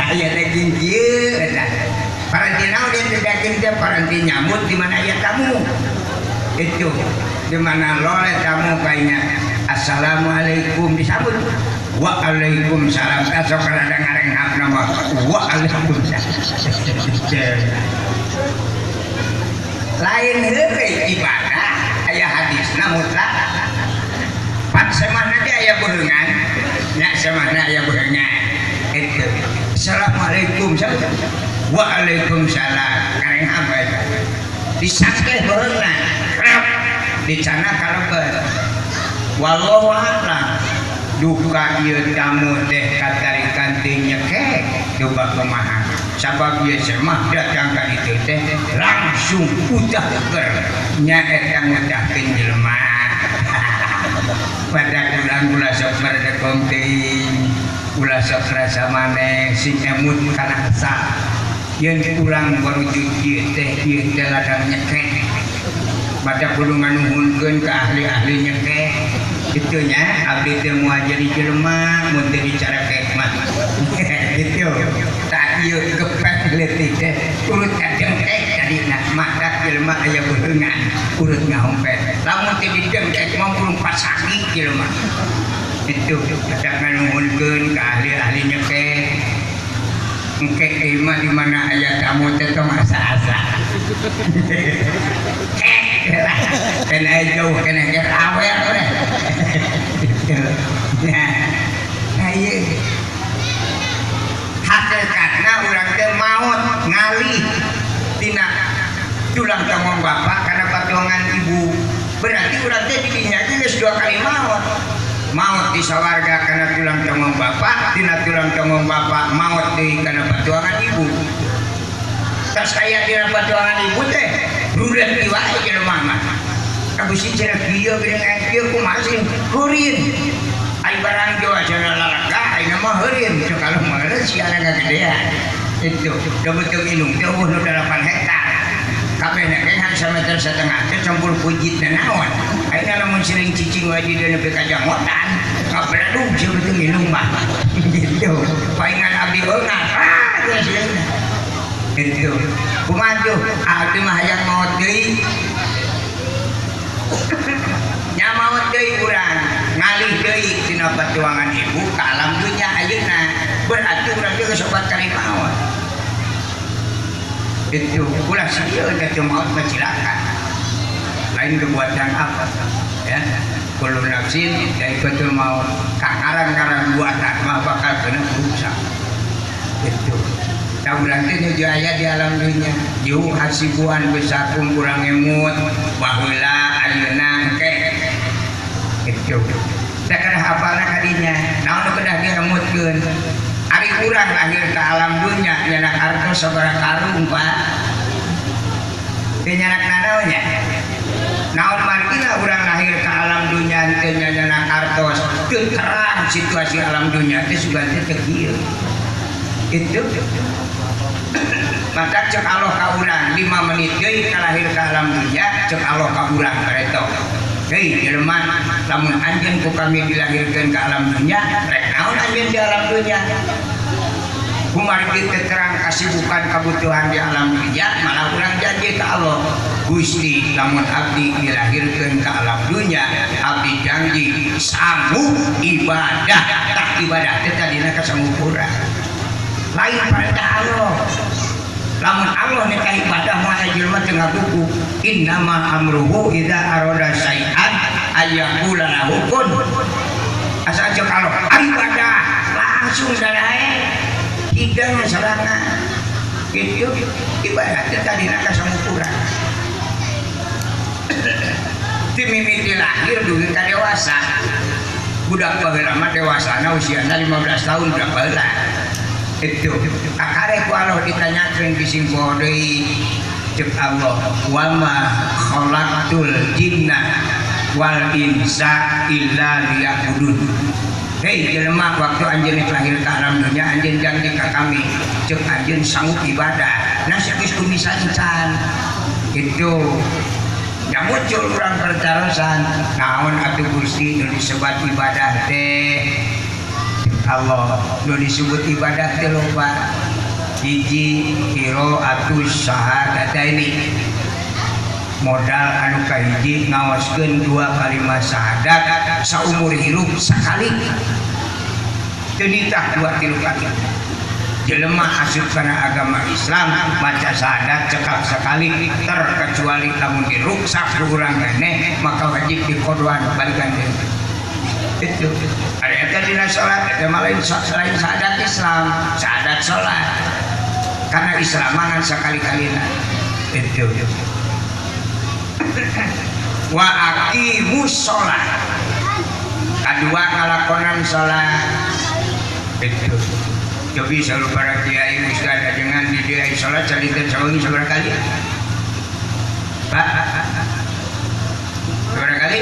Aya daging kieu eta. Paranti naon dia teh daging teh paranti nyambut di mana aya tamu. Itu di mana loleh tamu kayaknya assalamualaikum disambut. Waalaikumsalam. Sok rada ngarenghap nama waalaikumsalam. Lain heureuy ibadah aya hadisna mutlak. Pat semahna teh aya beheungan. Nya semahna aya beheungan. Itu. Assalamualaikum. Waalaikumsalam. Ngarenghap eta. Disakeh beheungna. Krep dicana kalebet. Wallahu a'lam. Duka ieu tamu teh katarikan teh nyekek coba kumaha sabab ieu semah datang ka ditu teh langsung udah ger nya eta ngudahkeun jelema. Pada urang ulah sok merdekong teuing ulah sok rasa maneh sing emut kana asa yen urang warujud ieu teh ladang nyekek. Pada kudu nganuhunkeun ka ahli-ahli nyekek. Itunya abdi teh moal jadi jelema mun teu dicarekek mah. Gitu. Tak ieu gepek leutik teh urut ka dengkek tadina matak jelema aya beheungan urut ngahompet. Lamun teu didengkek mah urung pasaki jelema. Itu ada nganuhunkeun ka ahli-ahli nyekek. Engke mah di mana aya tamu teh tong asa-asa. Kena jauh kena awer we. Nah ieu hakikatna urang teh maot ngalih tina tulang tongong bapak kana patuangan ibu. Berarti urang teh di dinya ge geus dua kali maot. Maot di sawarga kana tulang tongong bapak, tina tulang tongong bapak maot deui kana patuangan ibu. Tas aya dina patuangan ibu teh rudet deui wae jelema mah. Kabusi cenah kieu geuning kieu kumaha sih heureun. Ai barang jawa cenah lalaga ayeuna mah heureun teu kalau mah siana kagedean. Itu da beuteung indung teh eueuh nu 8 hektar. Kabehna ge ngan sameter setengah teh campur pujit na naon. Ayeuna lamun siring cicing wae di dieu nepi ka jangotan, kabeledug si beuteung indung mah. Gitu. Paingan abdi eungat. Ah geus siringna. Itu. Kumaha tuh? Abdi mah hayang maot deui. Nya maot deui urang, ngalih deui tina patuangan ibu ka alam dunya ayeuna. Berarti urang teh geus opat kali maot. Itu ulah sieun da teu maot mah cilaka. Lain kebuatan apa ya. Kullu nafsin dha'iqatul maut. Kangarang-karang buatan mah bakal kena rusak. Itu. Tah urang teh nuju aya di alam dunya. Juh hasibuan besakum urang emut baheula ayeuna engke. Itu. Teh kedah apalna ka dinya? Naon nu kedah diemutkeun? Ari urang lahir ka alam dunya nyanak artos sabaraha karung, Pak. Teu nyanak nanaon nya? Naon margina urang lahir ka alam dunya teu nyanak artos, teu terang situasi alam dunya teh sugan teh teu kieu. Itu. Maka cek Allah ka urang 5 menit deui ka lahir ka alam dunya cek Allah ka urang kareto. Hei jelema lamun anjeun ku kami dilahirkeun ka alam dunya rek naon anjeun di alam dunya? Kumargi teu terang kasibukan kabutuhan di alam dunya malah urang janji ka Allah. Gusti lamun abdi dilahirkeun ka alam dunya abdi janji sanggup ibadah. Tak ibadah teh tadina kasangukuran. Lain perintah Allah. Lamun Allah nitah ibadah mah jelema teu ngagugu. Innama amruhu idza arada syai'an ayyaqula lahu kun. Asa cek Allah ibadah langsung darae hidang sorangan. Gitu ibadah teh tadina ka samukuran. Ti mimiti lahir dugi ka dewasa. Budak baheula mah dewasana usiana 15 tahun budak baheula. Itu akare ku Allah ditanyakeun bising poho deui ceuk Allah wa ma khalaqtul jinna wal insa illa liya'budun. Hei jelema waktu anjeun lahir ka alam dunya anjeun janji ka kami ceuk anjeun sanggup ibadah. Nah geus kumisan can. Itu yang muncul urang pertarosan naon atuh Gusti nu disebat ibadah teh Allah nu disebut ibadah teh loba hiji qiraatus syahadataini modal anu kahiji ngaoskeun dua kalimat syahadat saumur hirup sakali teu nitah dua tilu kali. Jelema asup kana agama Islam maca syahadat cekap sekali terkecuali lamun diruksak ku urang keneh maka wajib dikodoan balikan deui. Itu ada eta dina salat eta mah lain syahadat Islam, syahadat salat. Karena Islam mah ngan sakali-kalina. Itu. Wa aqimus shalah. Kadua ngalakonan salat. Itu. Cobi selalu para kiai ustaz ajengan di dia salat saliten sawengi sabaraha kali? Pak. Sabaraha kali?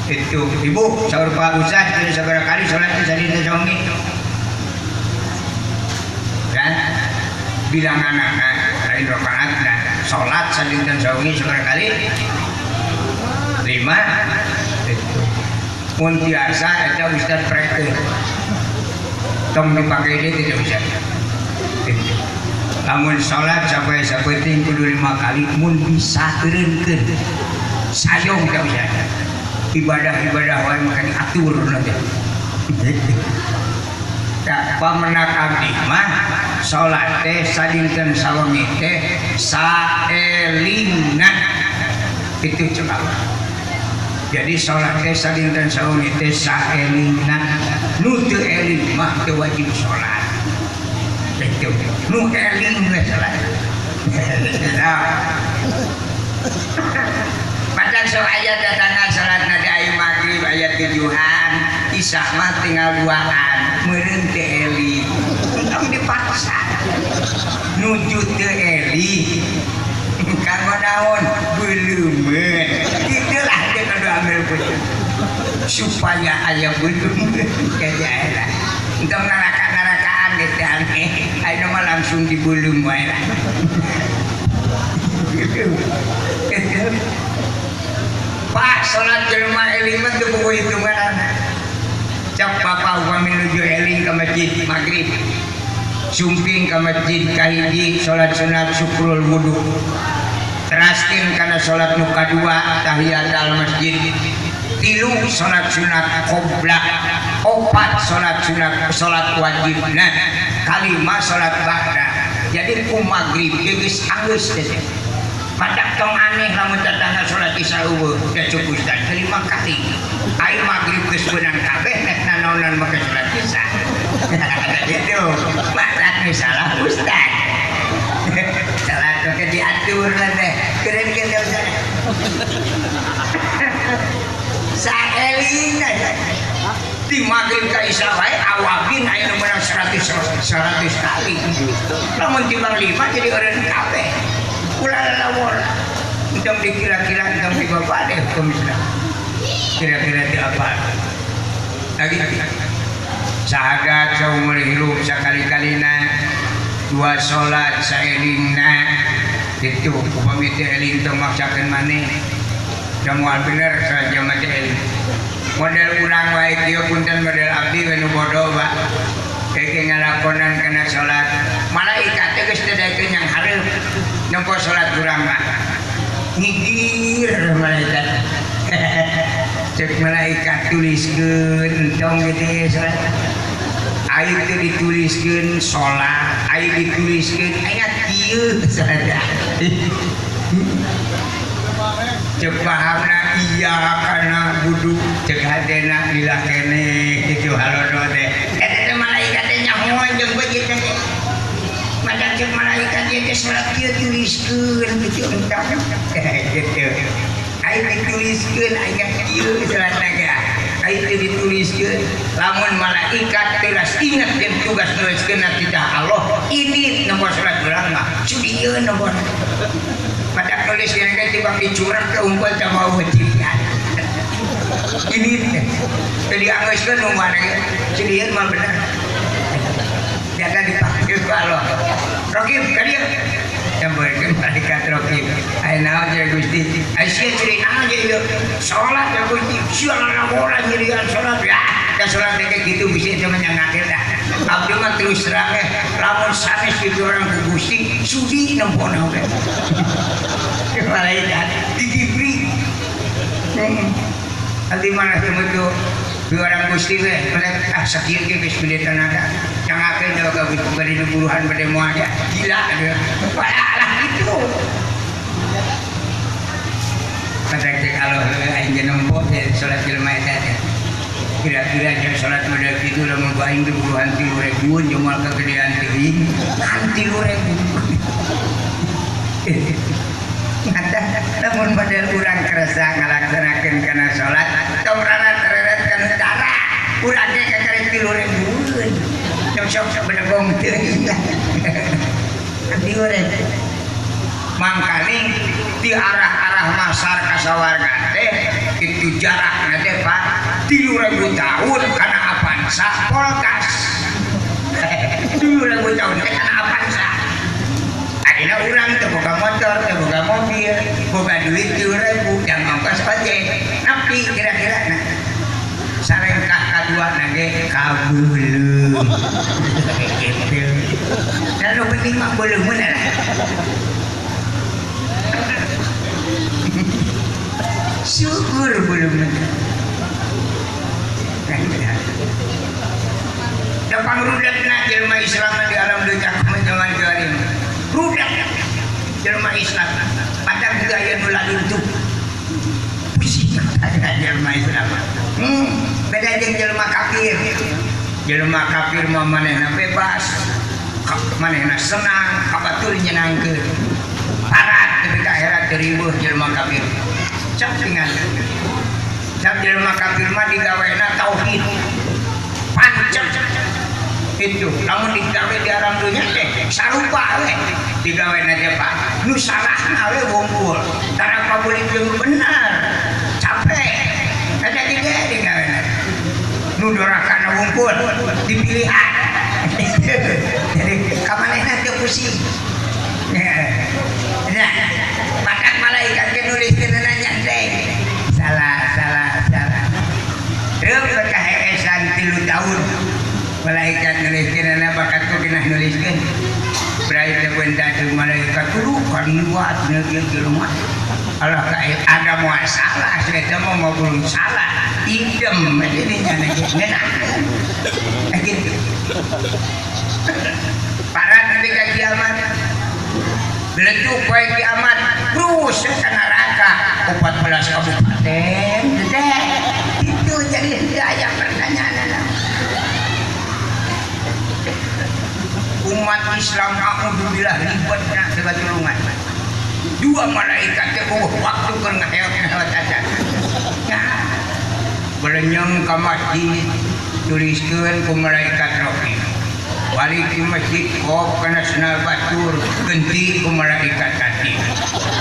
Itu ibu saur Pak Ustaz jadi sabaraha kali salat saliten sawengi? Kan bilangan lain rakaatna salat sadinten sawengi sabaraha kali? 5. Itu mun biasa eta ustaz praktek tong dipake deui tidak bisa. Lamun salat sampai sapenting kudu 5 kali mun bisa eureunkeun sayong teh ustaz. Ibadah-ibadah wae maka diatur nanti. Tak pamenak abdi mah salat teh sadinten sawengi teh saelingna itu cek Allah. Jadi salat teh sadinten sawengi teh saelingna nu teu eling mah teu wajib salat. Itu nu eling we salat. Padahal sok aya datangan salatna di ayeuna maghrib aya 7-an, isya mah tinggal 2-an, meureun teu eling. Entong dipaksa. Nuju teu eling. Kanggo naon? Beuleumeuh. Kitulah dia kudu ambil putus. Supaya aya beuleumeuh kajaelah. Entong naraka-narakaan geus teh aneh. Ayeuna mah langsung dibeuleum wae lah. Gitu. Pak salat jelema eling mah teu buku hitunganana. Cak bapak upami nuju eling ka masjid maghrib. Sumping ka masjid kahiji salat sunat syukrul wudu. Teraskeun kana salat nu kadua tahiyatul masjid. 3 salat sunat qobla, 4 salat sunat salat wajibna, 5 salat ba'da. Jadi ku maghrib geus anggeus teh. Padak tong aneh lamun tatangga salat isya eueuh da cukup ustaz 5 kali. Ai maghrib geus beunang kabeh nek nanaonan make salat isya. Gitu. Matak salah ustaz. Salat teh diatur teh. Keren kieu ustaz. Saelingna di maghrib ka isya wae awabin aya nu meunang 100 kali. Lamun timbang 5 jadi eureun kabeh. Ulah lawor. Entong dikira-kira entong dibabade hukum Islam. Kira-kira di apa? Lagi syahadat saumur hirup sakali-kalina, 2 salat saelingna itu upami teu eling tong maksakeun maneh. Da moal bener saja mah teu eling. Model urang wae kieu punten model abdi we nu bodoh Pak. Keke ngalakonan kana salat, malaikat teh geus teu daekeun yang hareup nempo salat urang mah. Ngigir malaikat. Cek malaikat tuliskeun entong gitu salat. Ai teu dituliskeun salat, ai dituliskeun aya kieu salat. Cek pahamna iya kana budu cek hatena lila keneh kitu halodo teh. Eta teh malaikat teh nyahoan jeung beujit teh. Maka cek malaikat ieu teh salat kieu tuliskeun kitu entah gitu. Ai dituliskeun aya kieu salatna ge. Ai teu dituliskeun lamun malaikat teras inget jeung tugas nuliskeun titah Allah ini nomor salat urang mah sudieun nomor. Pada nulis yang kan tibang dicurang ke unggul sama wajibnya. Ini tadi anggeuskeun nu mana sudieun mah bener. Jaga dipanggil ku Allah. Rokib ka dieu. Nyamperkeun malaikat Rokib. Aya naon cenah Gusti? Aya sia ciri naon ieu? Salat ya Gusti. Sia lalaboran nyirian salat. Ya, da salat teh kitu bisi teh nyangakeun dah. Abdi mah terus terang lamun sanes kitu orang ku Gusti sudi nempona oge. Malaikat digibri. Nanti mana teu di orang Gusti we ah sakieu ge geus gede tenaga. Cangakeun da ka bade buruhan bade moal gila lah gitu. Kata cek Allah aing ge nempo teh salat jelema eta teh. Kira-kira jeung salat model kitu lamun ku aing buruhan 3.000 jeung moal kagedean teuing kan 3.000. Mata lamun model urang kerasa ngalaksanakeun kana salat tong rarat-rarat kana utara urang ge kakarek 3.000-eun. Sok-sok bedegong teuing. 3.000. Mangkaning di arah-arah masar ka sawarga teh itu jarakna teh Pak 3.000 tahun kana Avanza Polkas. 3.000 tahun teh kana Avanza. Akhirnya urang teu boga motor, teu boga mobil, boga duit 3.000 jang ongkos ojek. Nepi kira-kira nah. Sarengkah kadua nage kabeuleum. Gitu. Dan nu penting mah beuleum lah. Syukur belum. Dapang rudetna jelema Islam di alam dunya zaman kiwari. Rudet jelema Islam. Padahal juga aya nu laluntuh. Pusing jelema Islam. Beda jeung jelema kafir. Jelema kafir mah manehna bebas, manehna senang, ka batur nyenangkeun. Parat nepi ka akhirat teu riweuh jelema kafir. Cap dengan cap jelema kafir mah digawena tauhid. Pancet itu lamun digawe di alam dunya teh sarupa we digawena teh Pak nu salahna we wungkul tara pabulik jeung bener capek eta ge digawena nu dorakana wungkul dipilihan. Jadi ka manehna teu pusing. Nah, matak malaikat ge nuliskeun nanya teh salah salah salah. Reup kaheesan 3 tahun malaikat nuliskeun bakat ku genah nuliskeun. Brai teh benda jeung malaikat kudu kan buat ieu jelema. Allah ka ada moal salah, eta mah mau belum salah. Idem jadi nya ngeunah. Gitu. Para nepi ka kiamat. Beletuk poe kiamat, terus ke neraka 14 kabupaten. Teh itu jadi aya pertanyaan. Umat Islam alhamdulillah ribetna sabatulungan. Dua malaikat teh waktu keur ngaheot-ngaheot aja. Nah, belenyeng ka masjid tuliskeun ku malaikat Raqib. Balik di masjid kop kana senal batur genti ku malaikat Atid.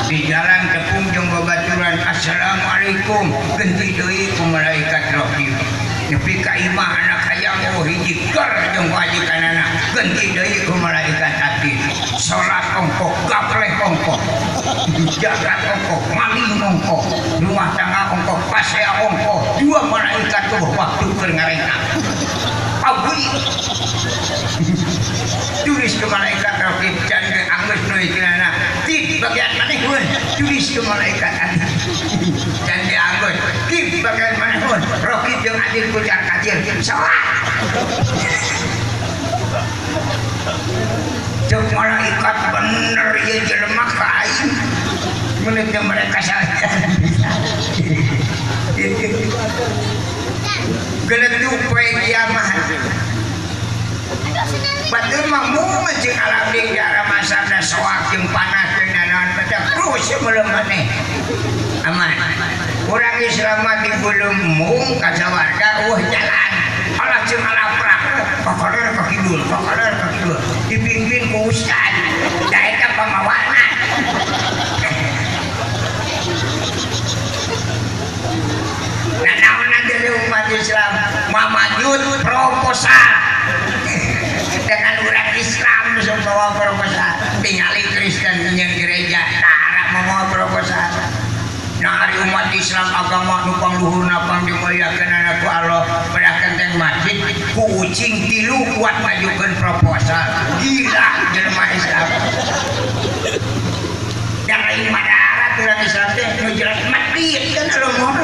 Di jalan tepung jeung babaturan assalamualaikum genti deui ku malaikat Raqib. Nepi ka imah anak hayang oh hiji ger jeung wajikanana genti deui ku malaikat Atid. Salat ongkoh, gapleh ongkoh, jagat ongkoh, maling ongkoh, rumah tangga ongkoh, pasea ongkoh. Dua malaikat tuh waktu keur ngarengkak. Abui tulis ke malaikat Raqib can ge anggeus nuliskeunana ti bagian manehun tulis ke malaikat Atid can ge anggeus ti bagian manehun Raqib jeung Adil kucar kacir salah. Cek malaikat bener ieu jelema ka aing. mah mung jeung alabring cara masakna soak jeung panas jeung nanaon pedak terus belum maneh. Aman. Urang Islam mah belum mung ka sawarga eueuh jalan. Alah jeung alaprak kakaler ka kidul, kakaler ka kidul. Dipimpin ku ustad. Da eta pamawana. Nah, naon dari umat Islam mamajud proposal dengan orang Islam semua proposal tingali Kristen nyen gereja tara mau proposal. Nah hari umat Islam agama nu pangluhurna pangdimuliakeun ku Allah bedah kenteng masjid ku ucing tilu kuat majukeun proposal gila jelema Islam. Dari madarat urang Islam teh nu jelas masjid kan alumur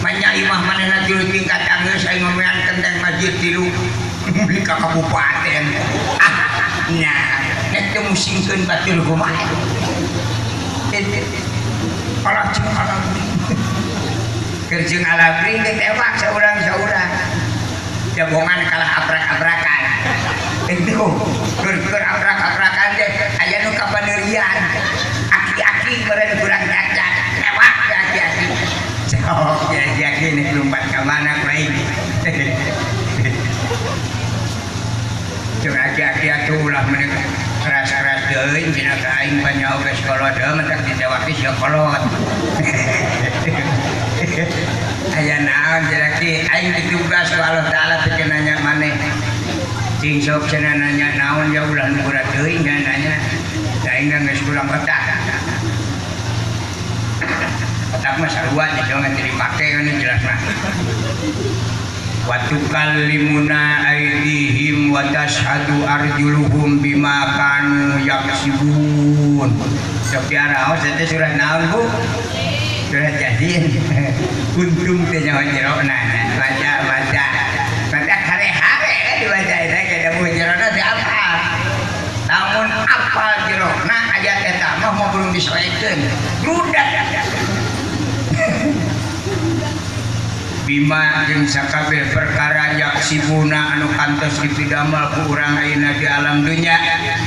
manya imah manehna tilu tingkat anggeus aing ngomean kenteng masjid tilu beli ka kabupaten. Ah nya nek teu musingkeun batur kumaha. Alah jeung alabring. Keur jeung alabring ditewak saurang-saurang. Jabongan kalah abrak-abrakan. Itu keur abrak-abrakan teh aya nu kapaneurian. Aki-aki meureun kurang cacat. Tewak aki-aki. Sok aki-aki nek lompat ka mana ku aing. Jeung aki-aki atuh ulah meuni keras-keras deui cenah ka aing panyaho geus kolot heuh mentak ditewak sia kolot. Aya naon cenah ki aing ditugas ku Allah Taala teh nanya maneh. Cing sok cenah nanya naon ya ulah nu berat teuing nanya. Da aing geus kurang otak. Otak mah sarua jangan dipake kan jelas mah. Wa tukallimuna aydihim wa tashhadu arjuluhum bima kanu yaksibun. Sok diaraos teh surat naon Bu? Surat Yasin. Kuntum teh nyawa jerona baca-baca. Baca hare-hare dibaca eta kada buh jerona teh apa? Lamun apal jerona ayat eta mah moal belum disoekeun. Rudat. Bima jeung sakabeh perkara yaksibuna anu kantos dipidamel ku urang ayeuna di alam dunya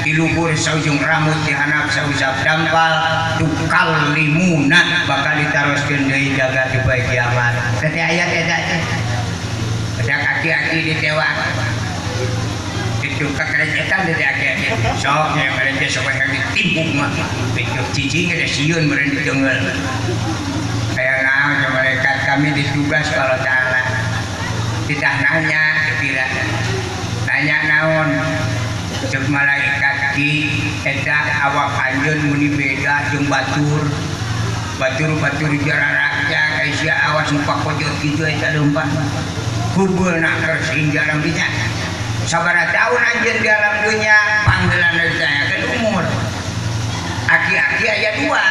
di luhur saujung rambut di handap sausap dampal tukallimuna bakal ditaroskeun deui jaga di poe kiamat. Teh ayat eta teh. Ada aki-aki ditewak. Itu kakerecetan teh aki-aki. Sok nya mereka sok hayang ditimbuk mah. Itu cicing geus sieun meureun diteunggeul. Kayak naon malaikat kami ditugas kalau Ta'ala tidak nanya kira nanya naon cek malaikat ki eta awak anjeun muni beda jeung batur batur jararakya ka sia awas nu pakojot kitu eta leumpah kubeuna keur sing dalam dunya sabaraha taun anjeun di alam dunya panggelan ditanyakeun umur aki-aki aya dua.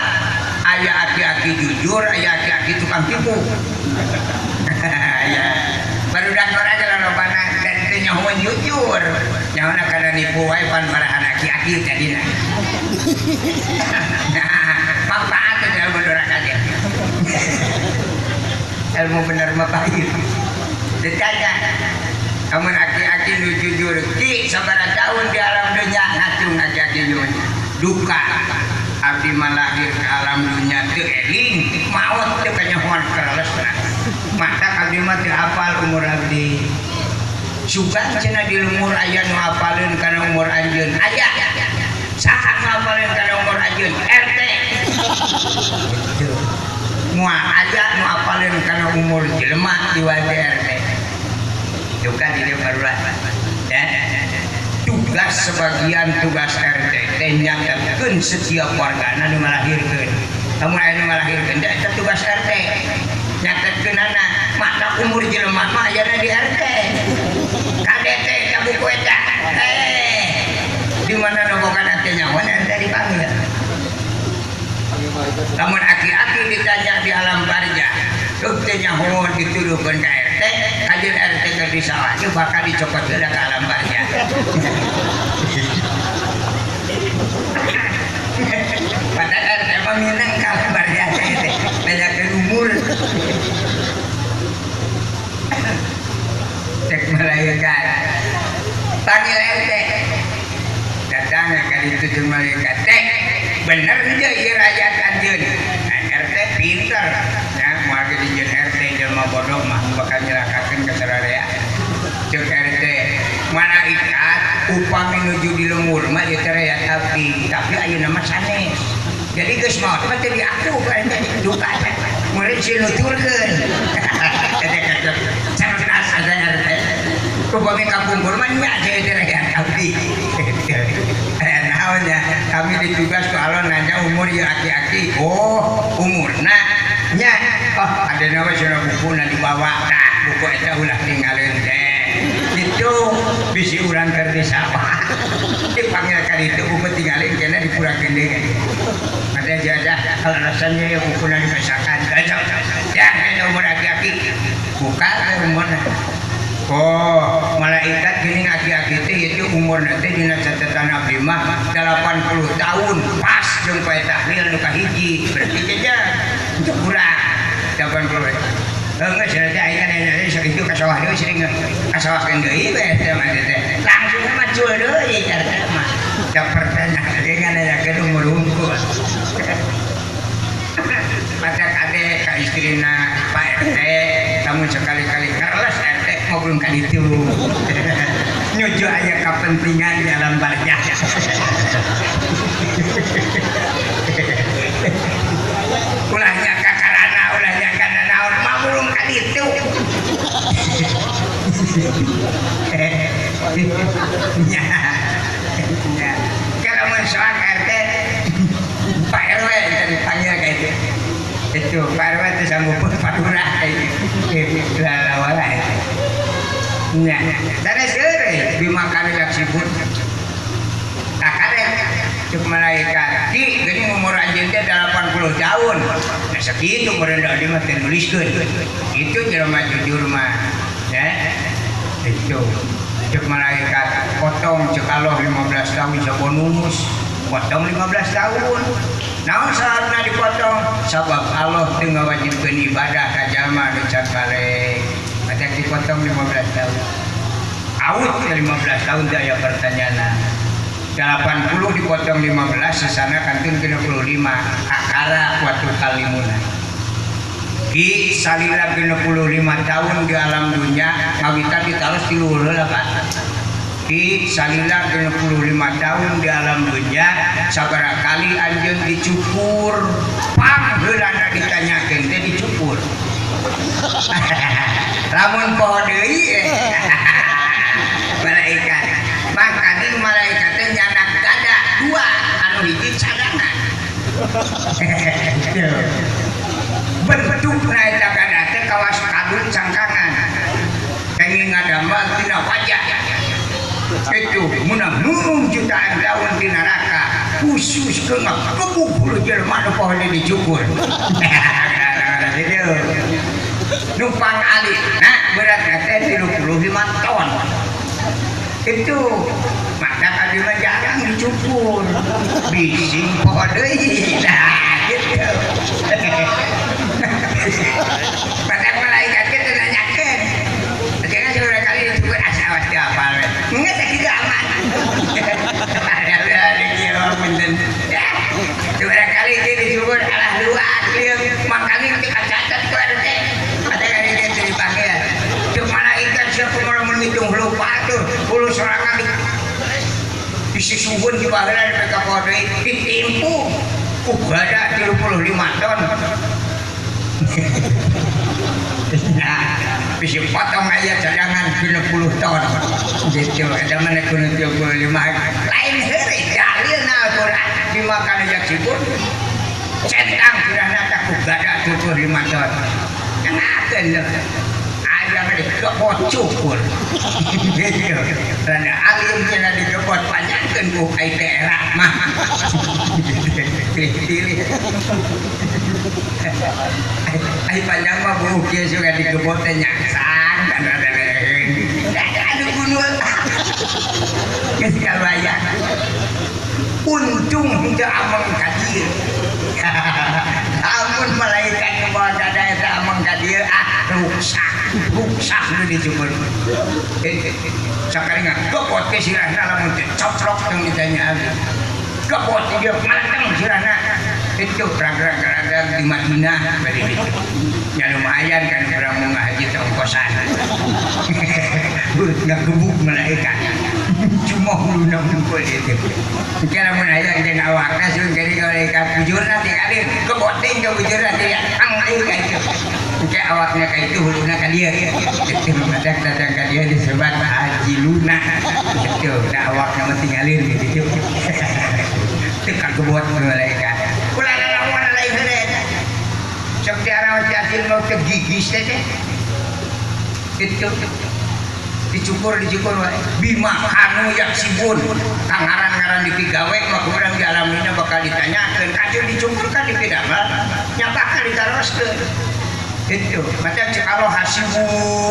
Aya aki-aki jujur, aya aki-aki tukang tipu. Ya. Barudak aja lah robana dan teu nyahoan jujur. Nyahoana kana nipu wae pan parahan aki-aki tadina. Nah, manfaat teh ilmu doraka teh. Ilmu bener mah pahit. Ditanya, amun aki-aki nu jujur ki sabaraha taun di alam dunya ngacung aki-aki jujur. Duka. Abdi mah lahir ke alam dunia teu eling maot teu kanyahoan karalesna mata abdi mah teu hafal umur abdi sugan cenah di lumur aya nu hafaleun kana umur anjeun aya saha nu hafaleun kana umur anjeun RT gitu moal aya nu hafaleun kana umur jelema di wae RT duka di dieu barulah ya. Tugas sebagian tugas RT teh nyatetkeun setiap wargana nu ngalahirkeun. Lamun aya nu ngalahirkeun teh eta tugas RT. Nyatetkeunana mata umur jelema mah ayana di RT. KDT ka buku eta. Di mana nu boga teh nyawa RT dipanggil. Lamun aki-aki ditanya di alam barjah, teu teh nyaho dituduhkeun ka RT, kajeun RT keur disalahkeun bakal dicokot heula ka alam barjah. Padahal RT mah minang ka alam barjah teh, nanyakeun umur. Cek malaikat. Panggil RT. Itu malaikat teh bener henteu ieu rakyat anjeun. RT pinter ya, moal ge dijieun RT jelema bodoh mah bakal nyelakakeun ka sararea. Ceuk RT malaikat upami nuju di lembur mah ieu teh rakyat abdi, tapi ayeuna mah sanes. Jadi geus maot mah teu diaku ku RT duka teh. Murid si nuturkeun. Eta cerdas ada RT. Upami kapungkur mah nya teh rakyat abdi. Naon nya kami ditugas ku alon nanya umur ieu aki-aki. Oh, umurna nya oh ada we cenah bukuna dibawa tah buku eta ulah tinggalin teh. Itu bisi urang keur di sawah. Dipanggil ka ditu buku tinggalin kena dipurakeun deui. Ada jadah alasannya ya bukuna dipesakan. Ya kena umur aki-aki. Buka teh umurna. Oh, malaikat gini aki-aki teh itu umur nanti dina catatan abdi mah 80 tahun pas jeung poe tahlil nu kahiji. Berarti jajan untuk kurang 80. Heeh, cenah teh aing kan sakitu ka sawah deui sering ka sawah keun deui we teh mah teh. Langsung mah cul deui teh mah. Da pertanyaan teh nanyakeun umur hungkul. Maka kade ka istrina Pak RT lamun sekali-kali ngereles RT ngobrol ka ditu. Nuju aya kapentingan di alam barzah. Ulah nyangka karana, ulah nyangka nanaon, mamulung ka ditu. Nya. Nya. Kalau mun soak RT Pak RW dipanggil ka itu. Itu Pak RW itu sanggup Pak Lurah itu. Lawala itu. Nya. Sanes heureuy bimakana yaksibun. Takarek cuk malaikat. Ki geuning umur anjeun teh 80 tahun. Nah sakitu meureun da abdi mah teu nuliskeun. Itu jelema jujur mah. Ya. Itu cuk malaikat potong cuk Allah 15 tahun sabonus. Potong 15 tahun. Naon sababna dipotong? Sabab Allah teu ngawajibkeun ibadah ka jalma nu can balik. Ada dipotong 15 tahun. Awut 15 tahun teh aya pertanyaan. 80 dipotong 15 sesana kantun 65 akara watu kalimuna. Di salila 65 tahun di alam dunia ngawitan ditaros ti luhur heula Pak. Di salila 65 tahun di alam dunia sabaraha kali anjeun dicukur pangheulana ditanyakeun teh dicukur. Lamun poho deui malaikat maka malaikat teh nyanak gada dua anu hiji cadangan. Bentukna eta gada teh kawas kadun cangkangan kenging ngadamel tina wajah itu menang jutaan tahun di neraka khusus ke ngegebuk bulu jelema nu poho dicukur. Numpang alit nah berat teh 35 ton itu maka abdi mah jarang dicukur bising poho deui nah gitu. Maka malaikat teh nanyakeun jangan seberapa kali dicukur asa awas teu apal we geus sakitu aman. Ada kieu punten ya seberapa kali teh dicukur alah luak lieu makane teu kacatet ku RT ada kali teh dipanggil cuk malaikat siapa mun ngitung lupa tuh hulu sorangan disisuhun di baheula di PK deui ditimpu ku gada 35 ton. Nah, bisa potong aya cadangan 60 ton. Gitu, ada mana kudu 35. Lain heureuy dalilna Al-Qur'an dimakan yaksibun. Centang kirana tak ku gada 75 ton. Dengakeun lho. Aya mah digebot cukur. Gitu. Rada alim cenah digebot panjangkeun ku ai teh era mah. Pilih-pilih. Ai panjang mah buuk kieu suka digebot teh nyangsang kan rada aduh gunul. Geus kabayang. Untung henteu ameng ka dieu. Amun malaikat nu bawa dada eta ameng ka dieu ah ruksak, ruksak nu dicukur. Sakali ngagebot ke sirahna lamun teh coplok tong ditanya abdi. Gebot dia malateng sirahna. Itu rag-rag di Madinah bari itu. Ya lumayan kan urang mau ngahaji teh ongkosan. Ngagebuk malaikat. Cuma huluna ngumpul itu. Kira mun aya jeung awakna sun jadi malaikat bujurna tinggalin keboting ke bujurna teh ang deui ka itu. Engke awakna ka itu huluna ka dieu. Itu madak datang ka dieu disebat Haji Luna. Itu da awakna mah tinggalin gitu. Teu kagebot malaikat. Ulah lalawan lain heureun. Sok diaraos hasil mau teu gigis teh. Itu dicukur wae bima kanu yaksibun kang ngaran-ngaran dipigawe mah urang di alam dunya bakal ditanyakeun kacau dicukur kan dipidamel nya bakal ditaroskeun itu maka cek Allah hasibu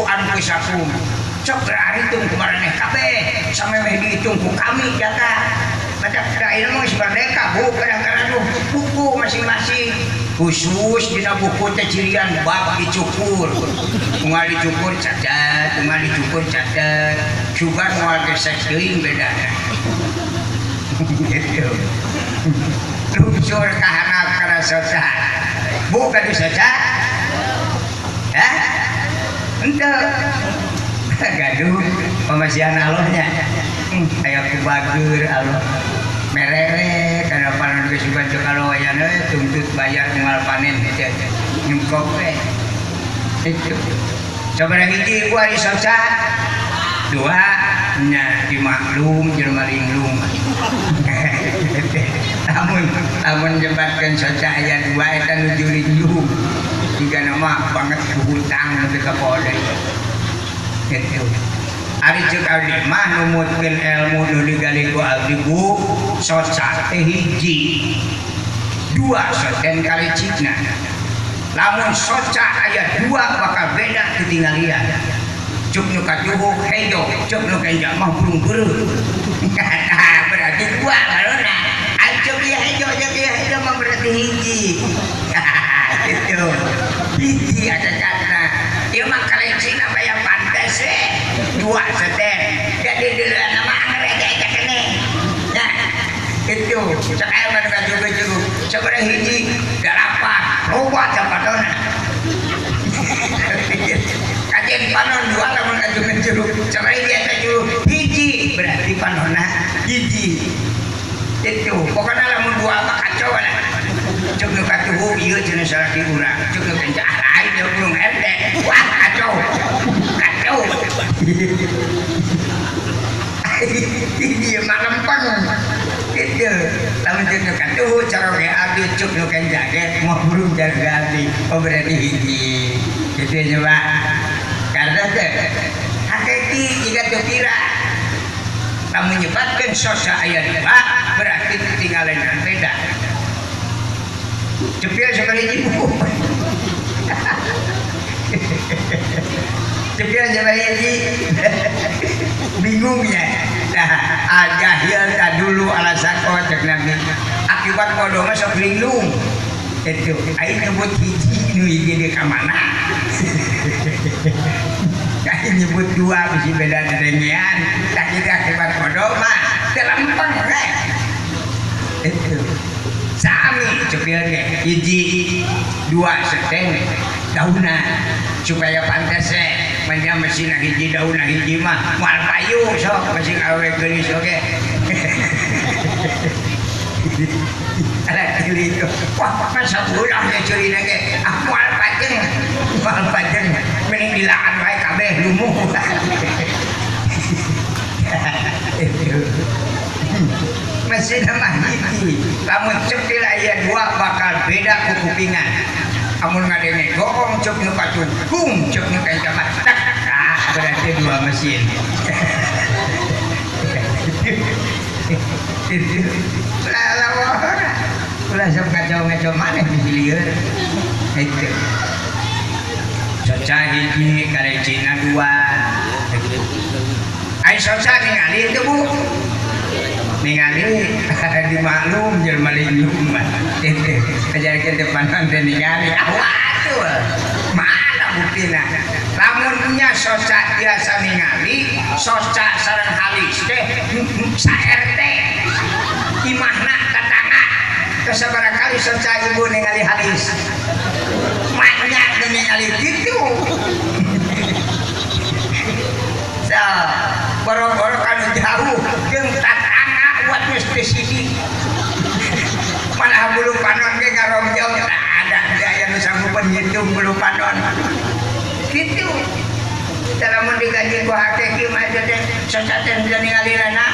anfusakum sok beraritung kumaraneh kabeh samemeh dihitung ku kami jaka maka da ieu mah geus merdeka bu kadang-kadang buku masing-masing khusus dina buku teh cirian bab dicukur unggal dicukur cadat unggal dicukur cadat sugan moal gesek teuing bedana gitu lungsur ka handap kana soca bu kadu soca hah henteu gaduh pamasihan Allahnya aya ku bager Allah merere kana panon geus sugan cek aloyan we tuntut bayar unggal panen teh nyungkop we itu sabaraha hiji ku ari soca dua nya dimaklum jelema linglung lamun lamun nyebatkeun soca aya dua eta nuju linglung jigana mah banget hutang nepi ka poho deui kitu. Ari ceuk abdi mah numutkeun ilmu nu digali ku abdi bu soca teh hiji dua soten kalicikna lamun soca aya dua bakal beda ketinggalian cuk nu katuhu hejo cuk nu kenja mah burung beureut berarti dua kalona cuk ieu hejo cuk ieu hejo mah berarti hiji gitu hiji hakikatna ieu mah kalicikna baya pantes we dua seten jadi duluan nama anger aja kene nah itu cek aya mah nu cukup sabaraha hiji dalapan loba capatona kajen panon dua lamun kajungan jeruk sabaraha hiji eta jeruk hiji berarti panonna hiji itu pokokna lamun dua mah kacau lah cek nu katuhu ieu cenah salaki urang cek nu kenca lain ieu burung RT wah kacau kacau ieu mah lempeng gitu lamun cek nu katuhu caroge abdi cek nu kenca ge moal burung jaga abdi oh berarti hiji gitu nya Pak karena teh hakiki jiga teu pira lamun nyebatkeun sosa aya dua berarti ketinggalan beda cepil sekali ibu cepil sekali hiji bingungnya nah al-jahil tadulu ala sako cek Nabi akibat bodoh mah sok linglung itu aing nyebut hiji nu hiji di ka mana aing nyebut dua bisi beda dedengean tak kitu akibat bodoh mah teu lempeng we itu sami cepil ge hiji dua seteng daunna supaya pantes we manya mesin hiji daunna hiji mah moal payu sok masing awewe geulis oge ala cili wah masa ulah nya ceulina ge ah moal pajeng mending dilaan wae kabeh lumuh mesin mah hiji lamun cepil aya dua bakal beda ku kupingan amun ngadenge goong cek nu kacung gung cek nu kenca mah tak ah berarti dua mesin ulah ulah sok kacau-kacau maneh bisi lieur itu soca hiji kalecina dua ai soca ningali teu bu ningali dimaklum jelema linglung mah teh ajarkeun teh panon teh ningali atuh mana buktina lamun nya soca biasa ningali soca sareng halis teh sa RT imahna Sabaraha kali soca ibu ningali hadis. Maknya ningali kitu. Sa boro-boro kanu jauh jeung tatangga buat geus teu sisi. Malah bulu panon ge ngarongjong ada aya nu sanggupan ngitung bulu panon. Kitu. Lamun digaji ku hakiki mah teh soca teh teu ningali lana.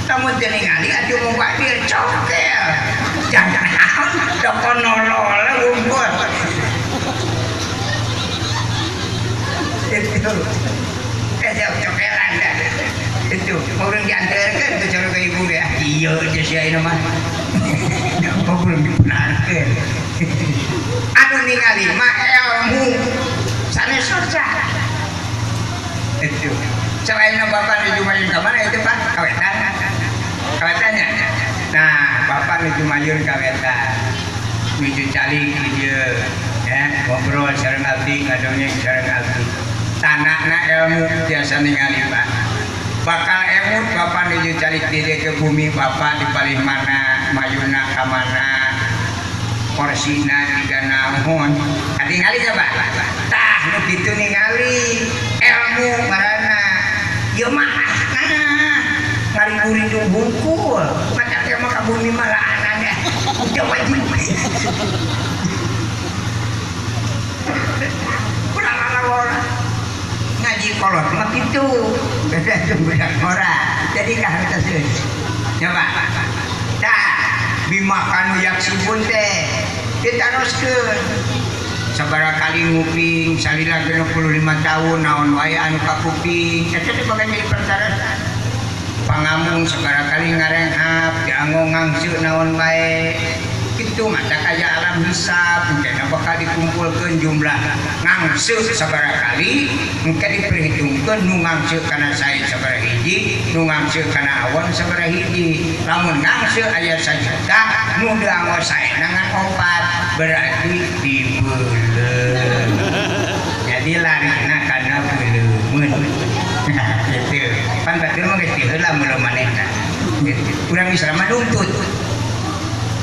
Lamun teu ningali atuh mubazir cokel. Jangan dok nolol wungkul. Itu. Cokelan dah. Itu urang diantarkeun ke cara ka ibu ge. Ieu teh sia ieu mah. Kok belum dibenarkeun. Anu ningali mah ilmu sanes soca. Itu. Selain bapak nuju mayun ka mana itu Pak? Kawetan. Kawetannya. Nah, bapak nuju mayun kawetan. Nuju calik ieu ya, ngobrol sareng abdi, ngadongeng sareng abdi. Tanahna ilmu biasa ningali Pak. Bakal emut bapak nuju calik di dieu ke bumi bapak di palih mana, mayuna ka mana, korsina jiga naon. Ningali teh Pak? Tah nu kitu ningali ilmu ngaranna. Ieu mah nah ngaribu-ribu bungkul. Mata teh mah ka bumi mah laanana. Teu wajib. Kurang lalawara. Ngaji kolot mah kitu. Beda jeung budak ngora. Jadi kahartoseun. Ya Pak. Tah bima kanu yaksibun teh ditaroskeun. Sabaraha kali nguping salila 65 tahun naon wae anu kakuping eta teh bakal jadi persyaratan. Pangamung sabaraha kali ngarenghap dianggo ngangsu naon wae kitu mata kaya alam hisab engke bakal dikumpulkeun jumlah ngangsu sabaraha kali engke diperhitungkeun nu ngangsu kana sae sabaraha hiji nu ngangsu kana awon sabaraha hiji lamun ngangsu aya sajuta nu dianggo saena ngan opat berarti dibeuleum. Jadi larina kana beuleumeun. Gitu. Pan batur mah geus diheula meuleum manehna. Gitu. Urang Islam mah nuntut.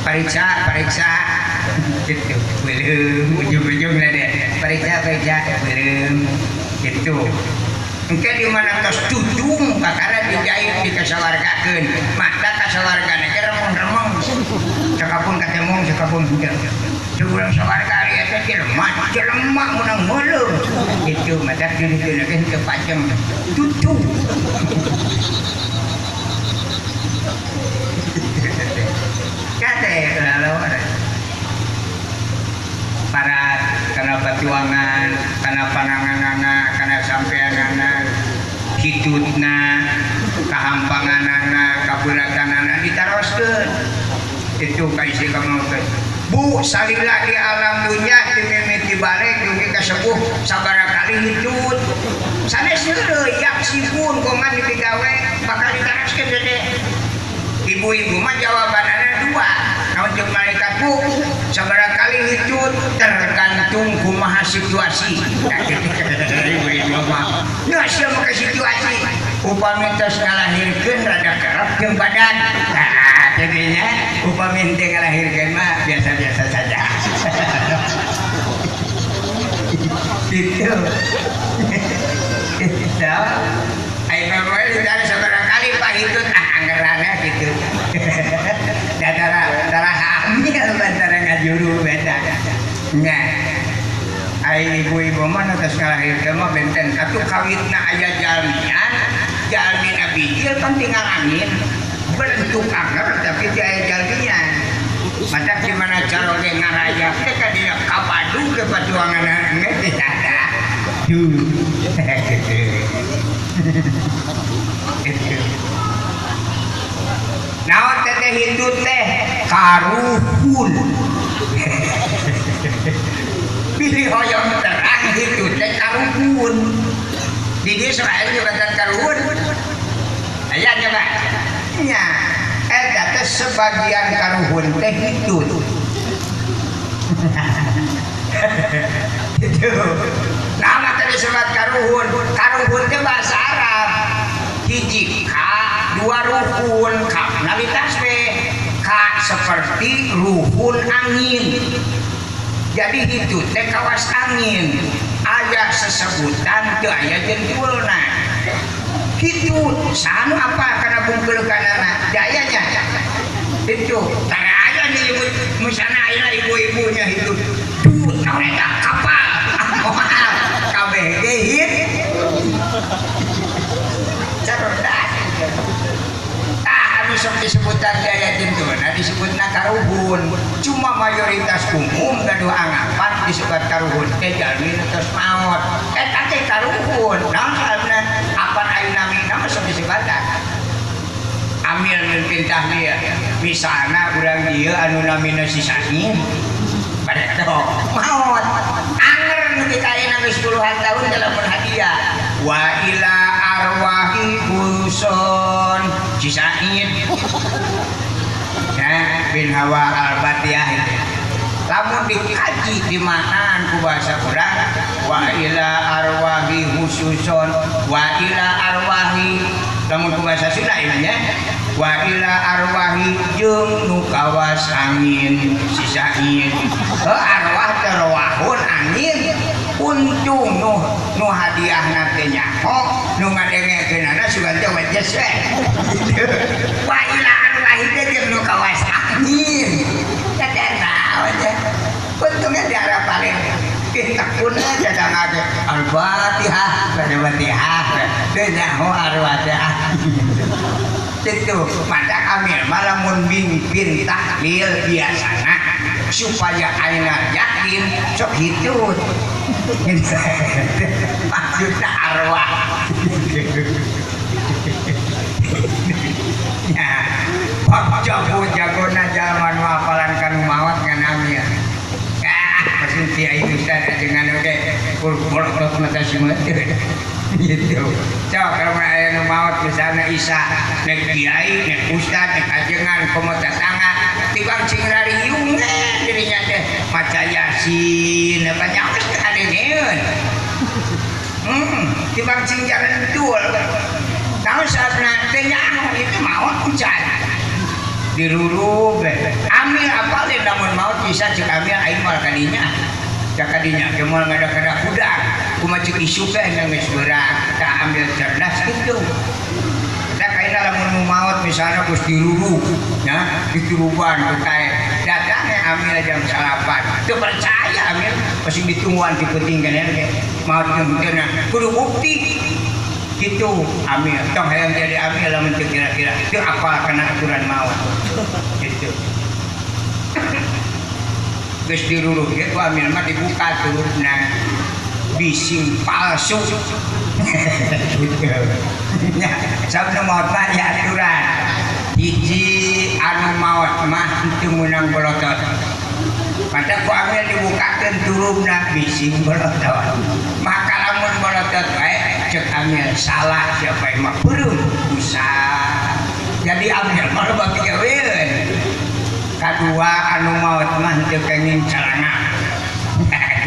Pariksa, pariksa. Gitu. Beuleum ujung-ujungna deh. Pariksa, pariksa, beuleum. Gitu. Engke di mana tos tutung bakara dijahit dikasawargakeun. Mata kasawargana ge remeng-remeng. Cakapun katemong, cakapun henteu. Urang sawarga ari eta jelema, jelema meunang meuleum. Gitu mata dieu ge henteu pacem. Tutung. Kate lalu para kana batuangan, kana pananganana, kana sampeanana, hitutna, kahampanganana, kaburatanana ditaroskeun. Itu ka istri kamu. Bu, salila di alam dunya dimimiti balik dugi ka sepuh sabaraha kali hitut. Sanes heureuy yaksibun kongan dipigawe bakal ditaroskeun teh. Ibu-ibu mah jawabanana dua. Naon jeung malaikat bu, sabaraha kali hitut tergantung kumaha situasi. Ibu-ibu mah nya sia mah situasi. Upami tos ngalahirkeun rada kerep jeung badan. Nah, jadinya upami teu ngalahirkeun mah biasa-biasa saja. Gitu. Gitu. Ayo bae ditanya sabaraha kali Pak hitut ah anggeranna gitu. Datara hamil bantara ngajuru beda. Nya. Ai ibu-ibu mah nu tos ngalahirkeun mah benten atuh kawitna aya jalmian, jalmina bijil kan tinggal angin. Bentuk anger tapi dia aya jalmian. Mata gimana cara ge ngarayak teh ka dieu kapadu ke patuangan geus teh ada. Duh. Gitu. Naon teteh hitut teh karuhun. Pilih hoyong terang hitut teh karuhun. Di dieu Israel juga karuhun. Aya nya Pak. Nya eta teh sebagian karuhun teh hitut. Itu. Nama teh disebut karuhun. Karuhun teh bahasa Arab. Hiji ka dua ruhun ka nalitas we ka Seperti ruhun angin. Jadi itu teh kawas angin. Aya sesebutan teu aya jentulna. Kitu sanu apa kana bungkeuleukana dayanya. Itu tara aya disebut misalna aya ibu-ibunya itu. Duh, mereka kapal. Moal kabeh ge hit. Cerdas. Tah anu sok disebutan daya jentulna disebutna karuhun. Cuma mayoritas umum gaduh anggapan disebut karuhun teh jalmi nu tos maot. Eta teh karuhun. Naon sababna? Apan ayeuna namina mah sok disebatan. Amil mimpin tahlil. Misalna urang dieu anu namina si Sahin. Pada maot. Anger nu kita ayeuna geus puluhan tahun dalam hadiah. Wa ila arwahi usun si Said. Ya, bin Hawa al-Batiyah itu. Lamun dikaji di manaan ku bahasa urang wa ila arwahi khususon wa ila arwahi lamun ku bahasa Sunda ieu nya wa ila arwahi jeung nu kawas angin si Said. Heuh arwah teh rawahun angin. Untung nu hadiahna teh nyaho nu ngadengekeunana sugan teh wejes we. Wa ila arwahi teh jeung nu kawas angin. Teh naon teh. Untungnya di arah paling tekun aja dangake Al-Fatihah, Al-Fatihah. Teh nyaho arwah teh. Itu maka amil malamun mimpin tahlil biasana supaya aina yakin sok hitut. Maksudna arwah. Ya, jago-jagona jalma nu hafalan kanu maot ngan amil. Ah, pasti ti aing ustaz ajengan oge bolot mata simeut. Gitu. Sok kalau aya nu maot misalna Isa, nek kiai, nek ustaz, nek ajengan komo tetangga tibang cing rariung dirinya teh maca Yasin apa nyaos teh kadengeun. Tibang cing jarentul. Naon sabna teh nyaho itu maot hujan. Dirurub amil apalin lamun maot bisa cek amil aing moal kadinya. Cek kadinya ge moal ngada-kada hudang. Kumaha cek isu teh geus beurang tah amil cerdas kitu. Tah kaina lamun nu maot misalna geus dirurub nya dituruban ku kae. Datangnya amil jam 9. Teu percaya amil pasti ditungguan di peuting keneh ge. Maot jeung henteu kudu bukti. Gitu amil tong hayang jadi amil lamun teu kira-kira teu apal kana aturan maot. Gitu. Geus dirurub ge ku amil mah dibuka turubna. Bising palsu. Gitu. Nya sabna maot mah ya aturan. Hiji anu maot mah teu meunang bolotot. Maka ku amil dibukakeun turubna bising bolotot. Maka lamun bolotot wae cek amil salah siapa yang mah peureum usah. Jadi amil mah loba pigaweun. Kadua anu maot mah teu kenging calangap.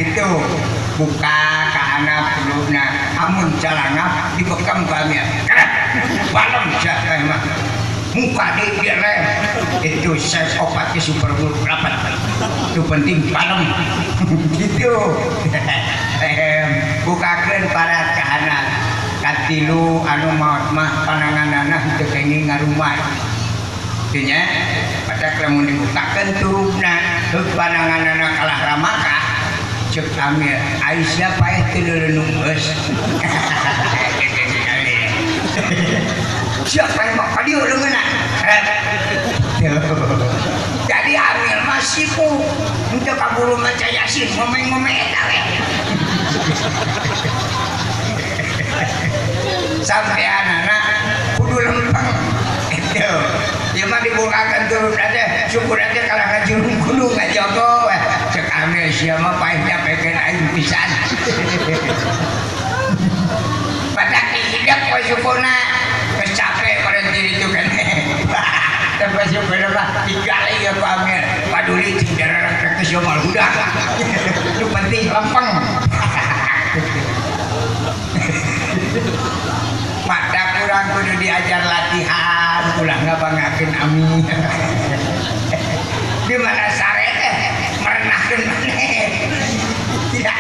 Gitu. Buka ka handap turubna amun calangap dibekam ku amil. Balem siapa yang mah. Muka direm itu saya obatnya super rapat itu penting palem gitu. Bukakeun parat kahanan katilu anu maot mah pananganana teu kenging ngarumah teu nya badak lamun dibukakeun turubna heug pananganana kalah ramakah cek amil ai siapa eh teu leuleung geus. Siapa yang mau kadieu leungeunna? Jadi amil mah sibuk henteu kaburu maca Yasin ngomeng-ngomeng eta we. Sampeanana kudu lempeng. Itu. Ieu mah dibukakeun turun teh syukur teh kalah ngajurung kudu ngajogo we. Cek amil sia mah paeh nyapekeun aing pisan. Badak hidep we syukurna. Geus capek berhenti itu kan. Tapi syukurna mah digali ya ku amil. Paduli cing darah geus moal budak. Nu penting lempeng. Maka kurang kudu diajar latihan ulah ngabangakeun amin. Di mana sare teh merenahkeun maneh. Tidak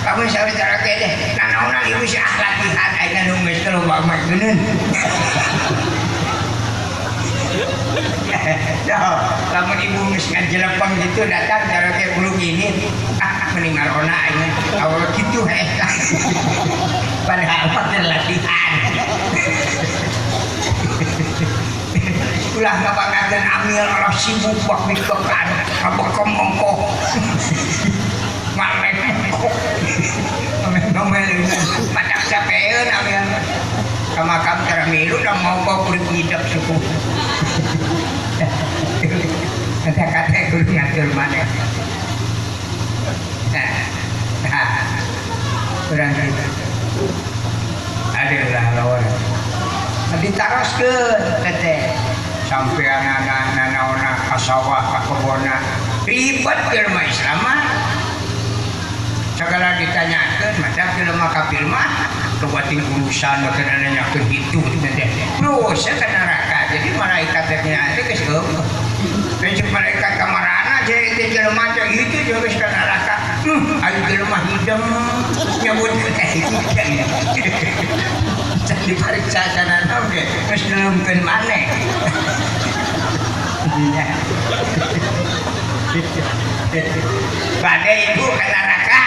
kamu sare cara teh nanaonan ibu sih latihan ayeuna nu geus loba mah geuneun. Lamun ibu geus ngajelepeng gitu datang cara teh bulu gini ah mending ngarona ayeuna awal kitu heh. Padahal mah latihan. Ulah ngabanggakeun amil Allah sibuk bak mikekan kabekem ongkoh. Malek ongkoh. Ngomel matak capeun amil. Ka makam tara milu da mogok kulit ngidep suku. Kata-kata kudu ngatur maneh. Nah, urang kitu. Aduh lah lawan. Ditaroskeun teh sampai anak-anak nanaona ka sawah ka kebonna ribet jelema Islam mah sagala ditanyakeun mata jelema kafir mah kebuatin urusan maka nanyakeun kitu teh dosa ka neraka jadi malaikat teh nya teh geus eueuh ceuk malaikat ka marana teh jelema teh itu geus ka neraka ayo jelema hidung nyebut teh diperiksa sana oge geus ngeumkeun maneh. Bade ibu ka neraka.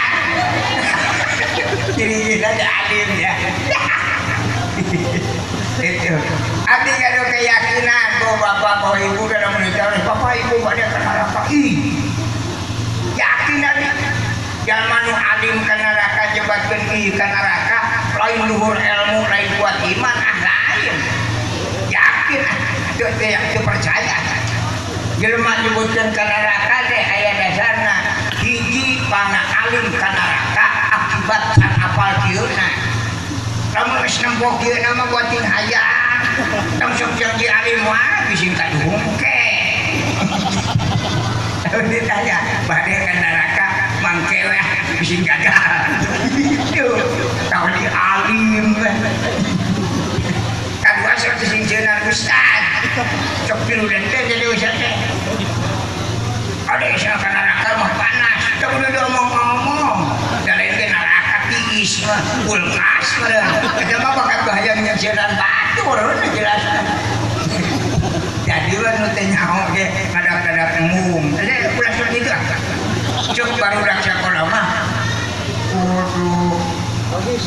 Ciri-ciri alim ya. Itu. Abdi gaduh keyakinan bahwa bapak bahwa ibu kada menikah bapak ibu bade ka neraka. Ih. Yakin abdi. Jalma nu alim ka neraka nyebatkeun ieu ka neraka lain luhur ilmu lain kuat iman ah lain yakin ah teu teu percaya jelema nyebutkeun ka neraka teh aya dasarna hiji pangna alim ka neraka akibat can apal kieuna lamun geus nempo kieuna mah buatin hayang tong sok janji alim wae bisi kaduhungke lamun ditanya bade ka neraka mangke we bisi gagal itu tahu di alim kadua sok sing jeunan ustad sok piludan teh jadi ustad teh ada ieu ka neraka mah panas teu kudu diomong-omong da lain ge neraka tiis mah kulkas mah eta mah bakal bahaya nyeunan batur jelas jadi we nu teh nyaho ge kadang-kadang embung ulah sok kitu ah cek barudak sakola mah kudu bagus.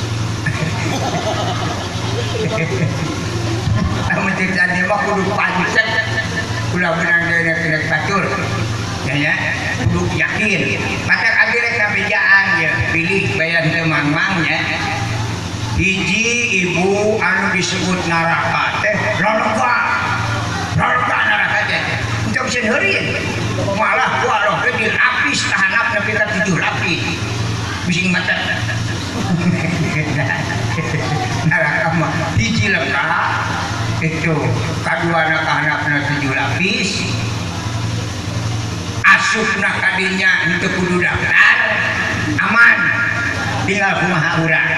Lamun teu tadi mah kudu pancet ulah beunang deui batur. Ya ya, kudu yakin. Maka abdi rek kabejaan ya, pilih bayan teu mangmang nya. Hiji ibu anu disebut neraka teh lologa. Lologa neraka teh. Teu bisa heureun. Malah ku Allah teh dilapis tahanap nepi ka 7 lapis. Bising mata. Neraka mah hiji leka itu kaduana kahanapna 7 lapis asupna kadinya henteu kudu daftar aman tinggal kumaha urang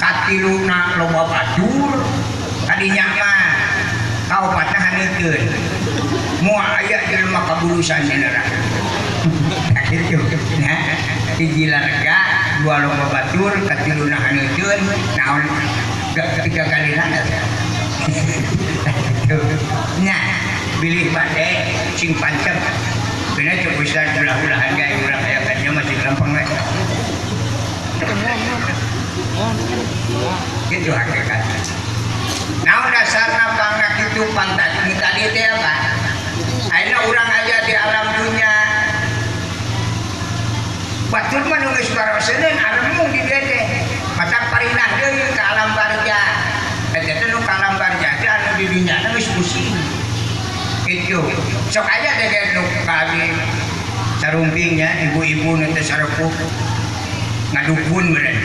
katiluna loba batur kadinya mah kaopatna haneukeun moal aya jelema kabulusan di neraka kitu nya hiji lega dua loba batur katiluna haneukeun naon tiga kali nana nya bilih bade sing pancet bener cek ustaz ulah-ulahan ge urang aya kadinya masih gampang we kitu hakikat naon dasarna pangna kitu pantat tadi teh apa ayeuna urang aya di alam dunya batur mah nu geus baroseun aremung di dieu teh matak parinah deui ka alam barzah eta teh nu ka alam barzah teh anu di dunya geus pusing kitu sok aya teh nu ka sarumpingnya ibu-ibu nu teh sarepuh ngadukun meureun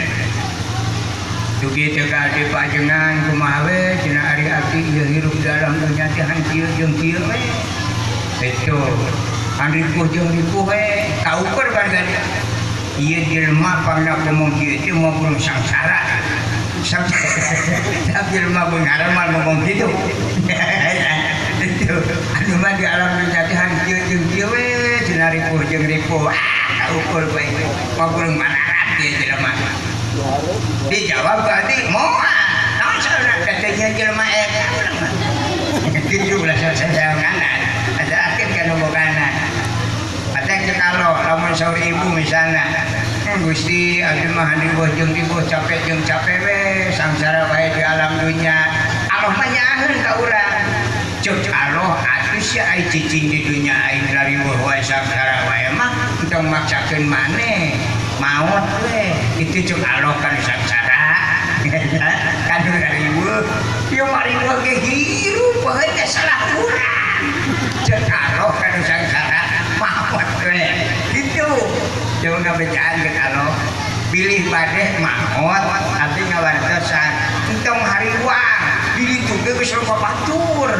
dugi teh ka abdi pajengan kumaha we cenah ari abdi ieu hirup dalam dunya teh han kieu jeung kieu we kitu han ripuh jeung ripuh we kaukur barga ieu jelema pangna ngomong kieu teh moal burung sangsara tapi jelema beunghar mah ngomong kitu. Gitu. Anu mah di alam dunya teh kieu jeung kieu we cenah ripuh jeung ripuh. Ah, kaukur bae. Ngobrol mararat ieu jelema. Dijawab berarti moal. Naon saurna teh jelema eta urang mah. Kitu ulah sasayanganan. Ada akhir kana bogana. Ada kalau lamun saur ibu misalnya Gusti abdi mah ribuh jeung ribuh capek jeung capek we sangsara wae di alam dunya. Allah mah nyaaheun ka urang. Cek Allah atuh sia ai cicing di dunya aing ribuh wae sangsara wae mah entong maksakeun maneh maot we. Itu cek Allah kan sangsara. Kan ribuh. Ieu mah ribuh ge hirup bae teh salah urang. Cek Allah kan sangsara maot we. Gitu. Jangan ngabecaan ke Allah. Pilih badeh maot abdi ngawartosan. Entong hariwang bilih tuh geus loba batur.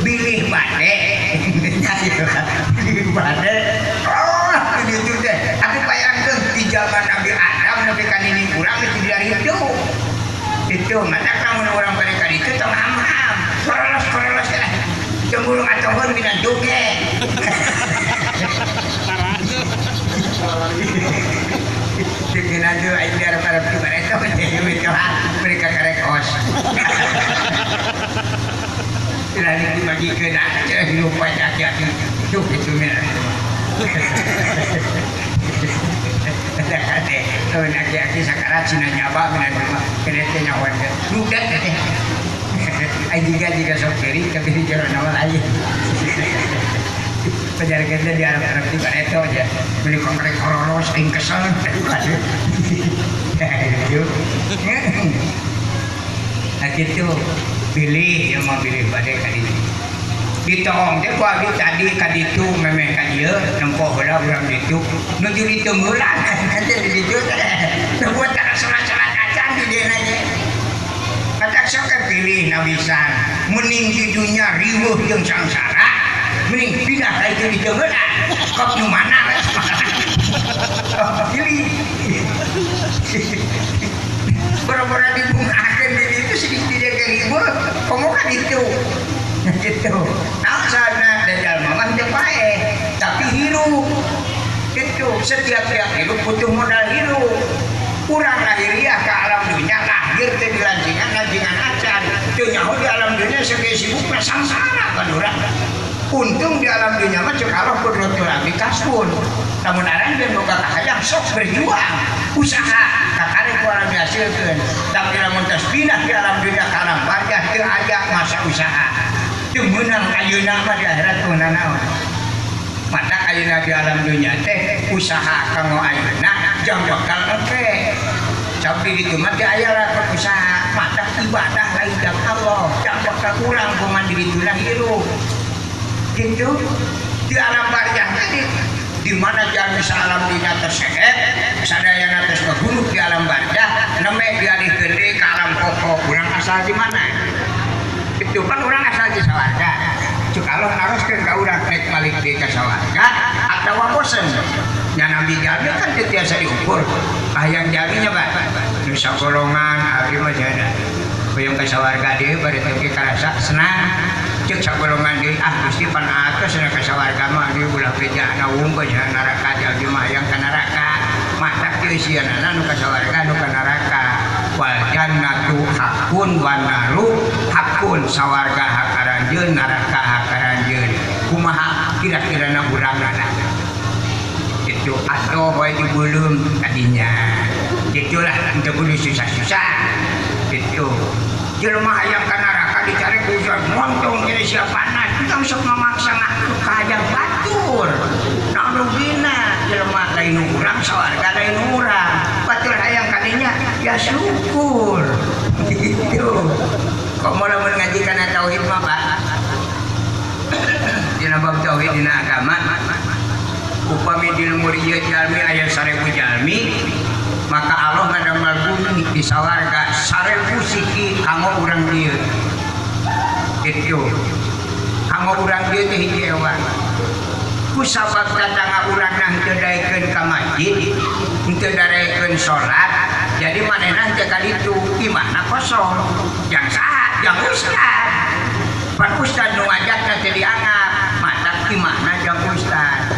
Bilih badeh. Bilih badeh. Oh, bilih tuh teh. Aku bayangkeun di zaman Nabi Adam nepi ka nini urang geus di itu. Itu mata lamun urang bade ka ditu tong ham-ham. Korolos-korolos teh. Cemburu atoheun mina duge. Bikin aja aing diarep-arep di bareto itu mereka karek os. Tidak dibagikeun aja hirup aki-aki itu gitu mina. Ada kate lamun aki-aki sakarat cina nyaba mina mah kene teh nyahoan teh. Budak teh. Aing juga sok kiri tapi di jero naon aing. Pajarkeun teh di Arab-Arab di bareto aja. Beli konkret kororos aing kesel. Nah gitu pilih yang mau pilih bade ka ditu. Ditong teh ku abdi tadi ka ditu memeh ka dieu nempo heula urang ditu nuju ditunggulan kan teh di ditu teh. Teu buat kana salat-salat acan di dieu nya. Katak sok pilih nabisan mending di dunya riweuh jeung sangsara mending pindah ka itu di tenggelan kop nu mana we pilih boro-boro dibungahkeun di ditu sedih di dieu riweuh komo ka ditu gitu. Naon sana dajal mah teu paeh tapi hirup gitu. Setiap-tiap hirup butuh modal hirup. Urang lahiriah ke alam dunia lahir teh di lancingan acan teu nyaho di alam dunia sakieu sibukna sangsara kan urang. Untung di alam dunia mah cek Allah kudratul abdi kasbun. Lamun aranjeun boga kahayang sok berjuang, usaha kakare ku alam dihasilkeun. Tapi lamun tos pindah di alam dunia ka alam barzah teu aya masa usaha. Teu meunang ayeuna mah di akhirat teu nanaon. Mata ayeuna di alam dunia teh usaha kanggo ayeuna jang bakal engke. Tapi ditu mah teu aya lakukan usaha, mata ibadah lain jang Allah, jang bakal urang kumaha di ditu hirup. Gitu di alam barzah tadi di mana jalmi alam dunia tersehet sadayana tos kagunuk di alam barzah nembe dialihkeun deui ka alam pokok urang asal di mana itu kan urang asal di sawarga cuk Allah naroskeun ka urang rek balik deui ka sawarga atawa bosen nya nabi jalmi kan teu tiasa diukur hayang jalmi nya Pak nu sagolongan abdi mah jana hoyong ka sawarga deui bade teu karasa senang cek sagolongan deui ah Gusti pan atos cenah ka sawarga mah abdi ulah bejana wungkul cenah neraka abdi mah hayang ka neraka matak teu sieunana nu ka sawarga nu ka neraka wal jannatu hakun wan naru hakun sawarga hak aranjeun neraka hak aranjeun kumaha kira-kirana urangna itu atuh wae dibeuleum kadinya gitulah teu kudu susah-susah gitu. Jelema hayang ka neraka dicari ku montong jadi sia panas tong sok mamaksa ngaku ka hayang batur naon rugina jelema lain urang sawarga lain urang batur hayang kadinya ya syukur gitu. Kok mau lamun ngaji kana tauhid mah Pak dina bab tauhid dina agama upami di lemur ieu jalmi aya 1000 jalmi maka Allah ngadamel bumi di sawarga 1000 siki kanggo urang dieu kitu kanggo urang dieu teh hiji ewan ku sabab tatangga urang teu daekeun ka masjid teu daekeun salat jadi manehna teu ka ditu imahna kosong jang saha jang ustad Pan ustad nu ngajakna teh dianggap matak imahna jang ustad.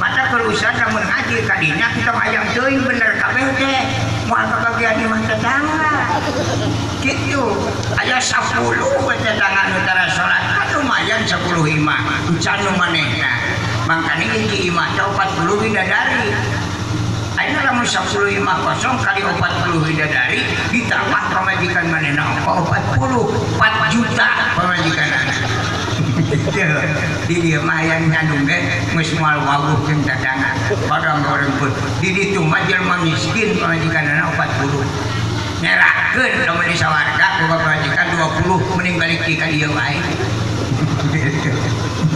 Matak keur ustad lamun ngaji ka dinya kita hayang teuing bener kabeh teh moal kabagian imah tetangga. Kitu aya 10 we tetangga nu tara salat kan lumayan 10 imah encan nu manehna. Mangkane hiji imah teh 40 bidadari. Ayeuna lamun 10 imah kosong kali 40 bidadari ditambah pamajikan manehna 40 4 juta pamajikanana. Di dieu mah aya nyandung ge geus moal wawuh jeung dagangan. Padang goreng pun di ditu mah jelema miskin pamajikanana 40. Nyerahkeun lamun di sawarga boga pamajikan 20 mending balik di ka dieu wae.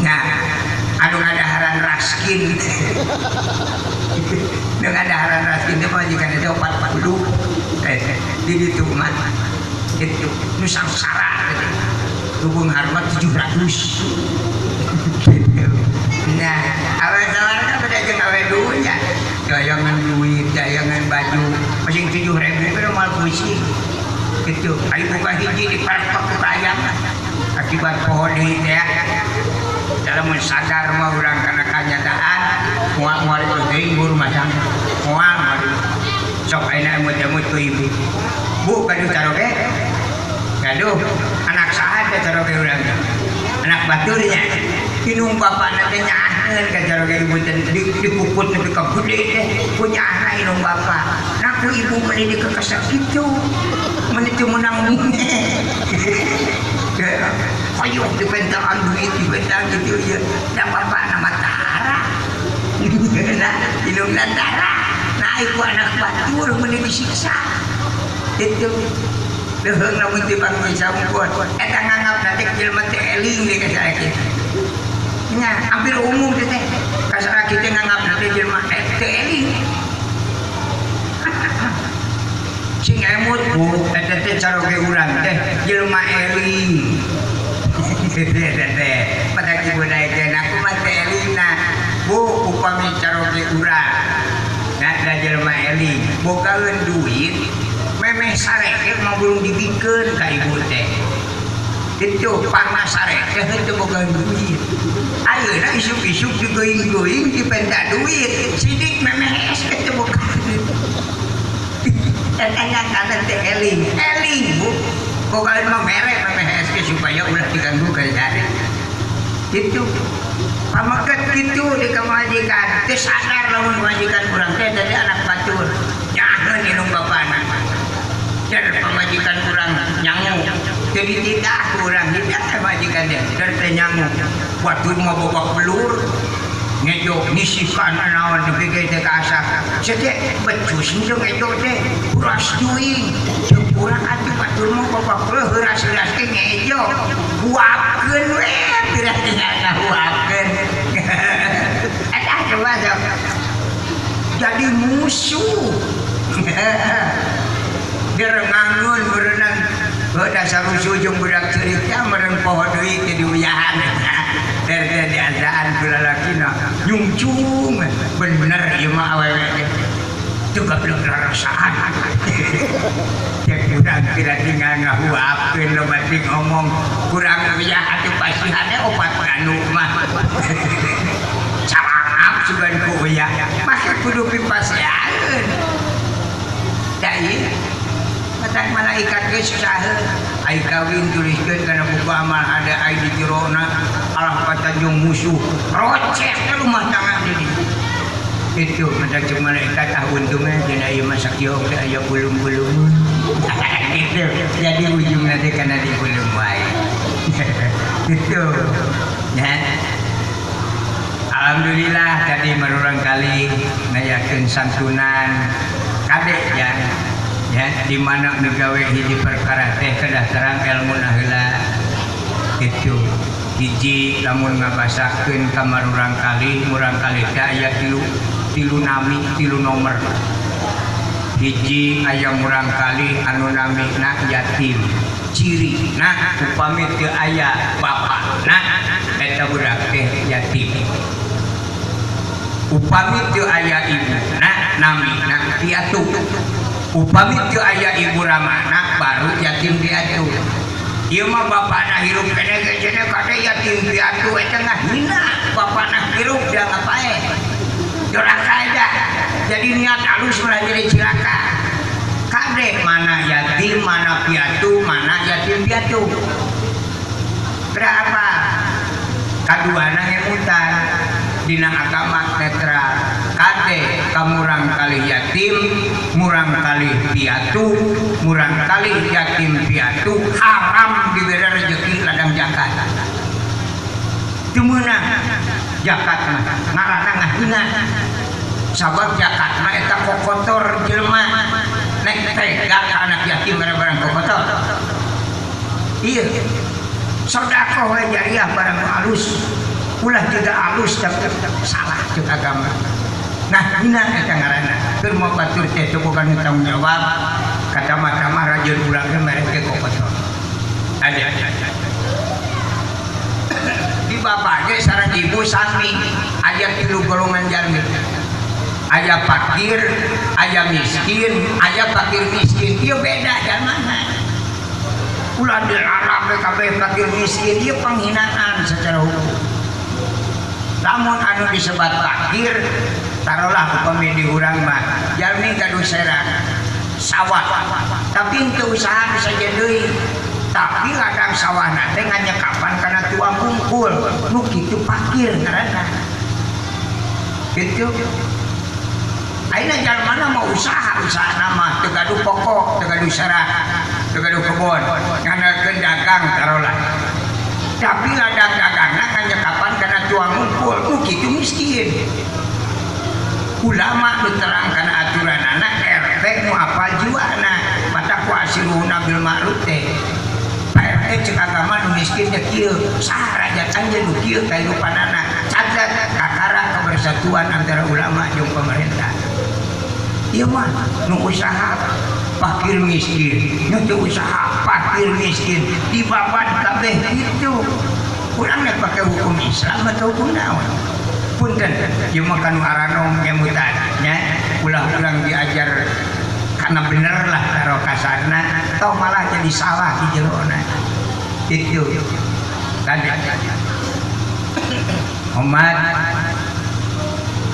Nah, anu ngadaharan raskin. Nu ngadaharan raskin teh pamajikan teh 40. Di ditu mah kitu nu sangsara teh. Hubung harma 700. Nah, awe sawarga beda jeung awe dunya. Dayangan duit, dayangan baju, masing 7.000 ge moal pusing. Kitu, ari boga hiji dipartok ku ayam. Akibat poho deui teh. Dalam sadar mah urang kana kanyataan, moal-moal teuing rumah tangga. Moal sok ayeuna emut-emut ku ibu. Bu gaduh caroge? Gaduh. Anak saha teh caroge urang teh? Anak baturnya. Inung bapana teh nyaahkeun ka caroge ibu teh dipuput nepi ka gede teh ku nyaahna inung bapa. Nah ku ibu meuni dikekesak kitu. Meuni teu meunang munge. Hoyong dipentaan duit dipentaan gitu ya. Da bapana mah tara. Nah, inungna tara. Nah iku anak batur meuni disiksa. Itu leuheung lamun teu pangsampun eta nganggap teh jelema teh eling deui ka salaki. Nya hampir umum teh ka salaki teh nganggap teh jelema teh eling. Sing emut bu eta teh caroge urang teh jelema eling. Teh pada ibu daekeun aku mah teh elingna. Bu upami caroge urang nah da jelema eling bogaeun duit memeh sareke mah belum dibikeun ka ibu teh. Kitu pangna sareke henteu boga duit. Ayeuna isuk-isuk digeuing-geuing dipenta duit, sidik memeh es teh teu boga duit. Eta nyangkana teh eling, eling bu. Bogaeun mah mere memeh es ge supaya ulah diganggu ka sare. Kitu. Pameket kitu di kamajikan, teu sadar lamun majikan urang teh jadi anak batur. Nyaheun indung bapana. Dan pamajikan urang nyangu. Jadi tidak kurang tidak pamajikan dia dan teh nyangu. Batur mah bobak belur. Ngejo ngisikan naon nepi ka teh kasak. Sete becus henteu ngejo teh uras duing. Teu kurang atuh batur mah bobak belur heuras-heuras teh ngejo. Huapkeun we pirah teh ngahuapkeun. Eta coba sok. Jadi musuh. Derengangun berenang dasar rusuh jeung budak cerita mereng poho deui teh diuyahan. Der teh diandaan ku lalakina nyungcung bener ieu mah awewe teh. Teu gablek rarasaan. Cek urang tidak tinggal ngahuapkeun loba teh ngomong kurang uyah atuh pasihane opat ganu mah. Calangap sugan ku uyah make kudu pipasihaeun. Da ieu matak malaikat ge susaheun ai kawin tuliskeun kana buku amal ada ai di jerona alah patanjung musuh rocek ke rumah tangga jadi itu matak jeung malaikat ah untungna dina ieu mah sakieu oge aya bulung-bulung gitu jadi ujungna teh kana dibulung wae gitu ya. Alhamdulillah tadi marurang kali ngayakeun santunan kadek ya. Ya, di mana negawe hiji perkara teh kedah terang ilmu heula itu hiji lamun ngabasakeun ka marurang kali murang kali teh aya tilu nami tilu nomor hiji aya murang kali anu namina yatim ciri nah upami teu aya bapakna eta budak teh yatim upami teu aya ibuna namina piatu upami teu aya ibu ramana baru yatim piatu. Ieu mah bapana hirup keneh ge cenah kade yatim piatu eta ngahina bapana hirup dianggap paeh. Doraka aja. Jadi niat halus ulah jadi cilaka. Kade mana yatim, mana piatu, mana yatim piatu. Berapa? Kaduana ngemutan dina agama netral. Kade kamurang kali yatim, murang kali piatu, murang kali yatim piatu haram diberi rezeki ladang zakat. Teu meunang zakat mah ngaranna ngahina. Sabab zakat mah eta kokotor jelema nek tega ka anak yatim barang kokotor. Iya. Sedekah we jariah barang alus. Ulah juga alus tapi salah cek agama. Nah, hina eta ngaranna. Keur mau batur teh teu boga nu tanggung jawab, kata-mata rajin urang ge mere ge kokotor. Ada. Di bapak ge sareng ibu sami aya tilu golongan jalmi. Aya fakir, aya miskin, aya fakir miskin. Ieu beda jalmana. Ulah dilarang kabeh fakir miskin ieu penghinaan secara hukum. Lamun anu disebat fakir, taruhlah upami di urang mah jalmi gaduh serang sawah, tapi teu usaha bisa deui. Tapi ladang sawahna teh nganyekapan kana tuang bungkul, nu kitu fakir ngaranna. Kitu. Ayeuna jalmana mah usaha, usahana mah teu gaduh pokok, teu gaduh serang, teu gaduh kebon, ngandalkeun dagang taruhlah. Tapi ladang dagangna nganyekapan kana tuang ngumpul, nu kitu miskin. Ulama nu terang kana aturanana RT nu apal jiwana, mata ku asiruhuna bil ma'ruf teh. Pak RT cek agama nu miskin teh kieu, saha rakyat anjeun nu kieu kahirupanana. Catat kakara kebersatuan antara ulama jeung pemerintah. Ieu mah nu usaha fakir miskin, nu teu usaha fakir miskin, dibabat kabeh kitu. Urang nek pake hukum Islam atau hukum naon? Punten, ieu mah kanu aranom nyemutan nya, ulah urang diajar kana bener lah taro kasarna, toh malah jadi salah di jerona. Kitu. Tadi umat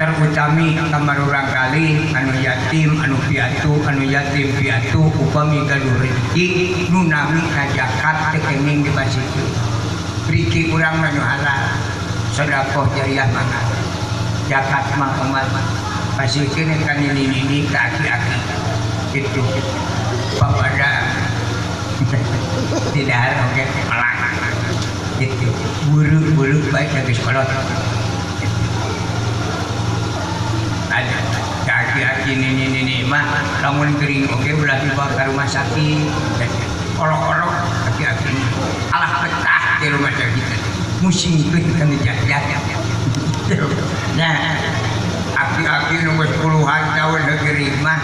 terutami kamar urang kali anu yatim anu piatu anu yatim piatu upami gaduh rezeki nu nami ka zakat teh kenging dipasikeun. Rezeki urang mah nu halal, sedekah jariah mah zakat mah umat pasikeun ka nini-nini ka aki-aki. Itu papada tidak harus oge melak. Itu buru-buru baik geus kolot. Ada aki-aki nini-nini mah lamun gering oge ulah dibawa ke rumah sakit. Olok-olok aki-aki alah betah di rumah sakit. Musingkeun kana jahat. Nah, aki-aki nu geus puluhan tahun gering mah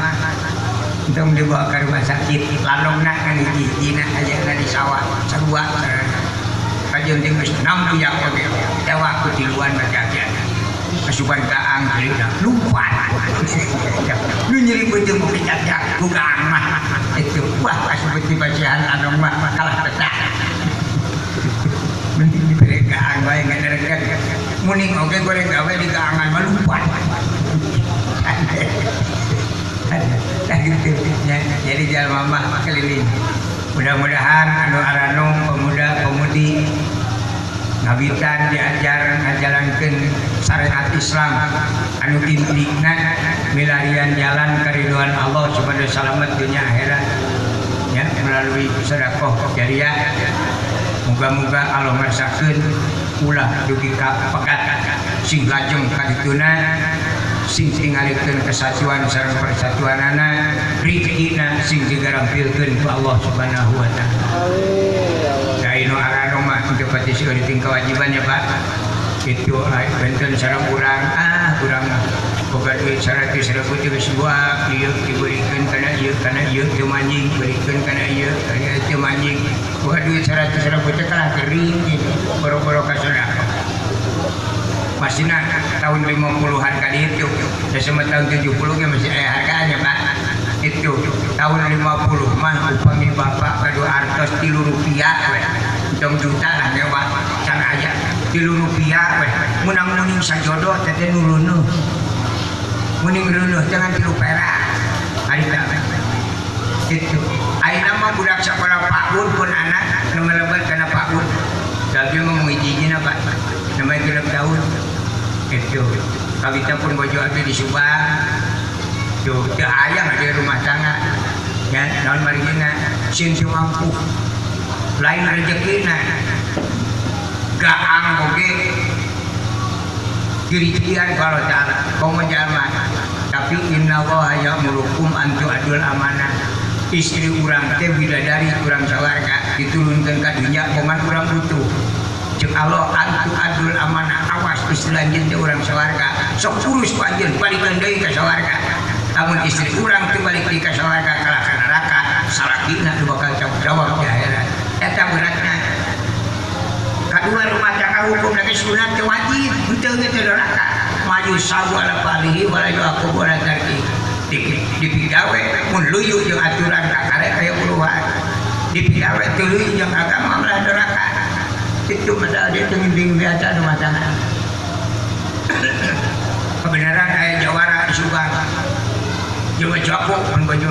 entong dibawa ke rumah sakit, lalongna kan hiji-hijina ayana di sawah sarua. Kajeun teh geus nampiak oge tewa ku tiluan mah aki-aki. Asupan kaang geureuna lumpat. Nu nyeri beuteung ku kecacak ku kaang mah. Itu wah asup dibasihan anong mah kalah betah. Mending dibere kaang bae ngadereget. Muning oge goreng gawe di kaangan mah lumpat. Nah gitu ya, jadi jalma mah keliling. Mudah-mudahan anu aranong pemuda-pemudi ngawitan diajar ngajalankeun syariat Islam anu intina milarian jalan keriduan Allah supaya selamat dunia akhirat ya melalui sedekah jariah. Moga-moga Allah ngersakeun ulah dugi ka pegat sing lajeng ka dituna sing tingalikeun kesatuan sareng persatuanana rezekina sing digarampilkeun ku Allah Subhanahu wa taala. Amin. Dai nu arano mah teu pati seueur ting kewajiban ya Pak. Itu benten sareng urang urang mah boga duit 100.000 teh geus buak ieu dibeurikeun kana ieu teu manjing beurikeun kana ieu teu manjing boga duit 100.000 teh kalah gering gitu boro-boro ka sedekah. Masina tahun 50-an kali itu, ya sama tahun 70 ge masih aya harganya Pak. Itu tahun 50 mah upami bapak kadu artos 3 rupiah we. Tong juta lah nyewa can aya 3 rupiah we. Menang muning sajodoh teh nu leunuh. Muning leunuh jangan 3 perak. Harita itu. Ayeuna mah budak sakola PAUD pun anak nu melebet kana PAUD. Tapi mah ngijijina Pak. Namanya 3 tahun. Itu. Kawita pun bojo abdi di Subang. Tuh, teu hayang di rumah tangga. Ya, naon marigina sieun teu mampu. Lain rezekina. Gaang oge dirincian kalau ta'ala komo jalma. Tapi innallaha ya'murukum an tu'adul amanah. Istri urang teh bidadari urang sawarga diturunkeun ka dunya koman urang butuh. Ceuk Allah an tu'adul amanah, awas istri lanjeun teh urang sawarga. Sok urus ku anjeun balikeun deui ka sawarga. Lamun istri urang teu balik deui ka sawarga kalah ka neraka, salakina nu bakal jawab di akhirat. Eta beratna. Kadua rumah tangga hukum lagi sunat teu wajib, henteu ge teu neraka. Maju sabu ala palihi wala yu'aqabu ala tarki. Dipigawe mun luyu jeung aturan kakare kaya uluhan. Dipigawe teu luyu jeung agama malah neraka. Itu masalah dia teu ngimbing biasa rumah tangga. Kebenaran aya jawara di Subang. Jawa jago mun baju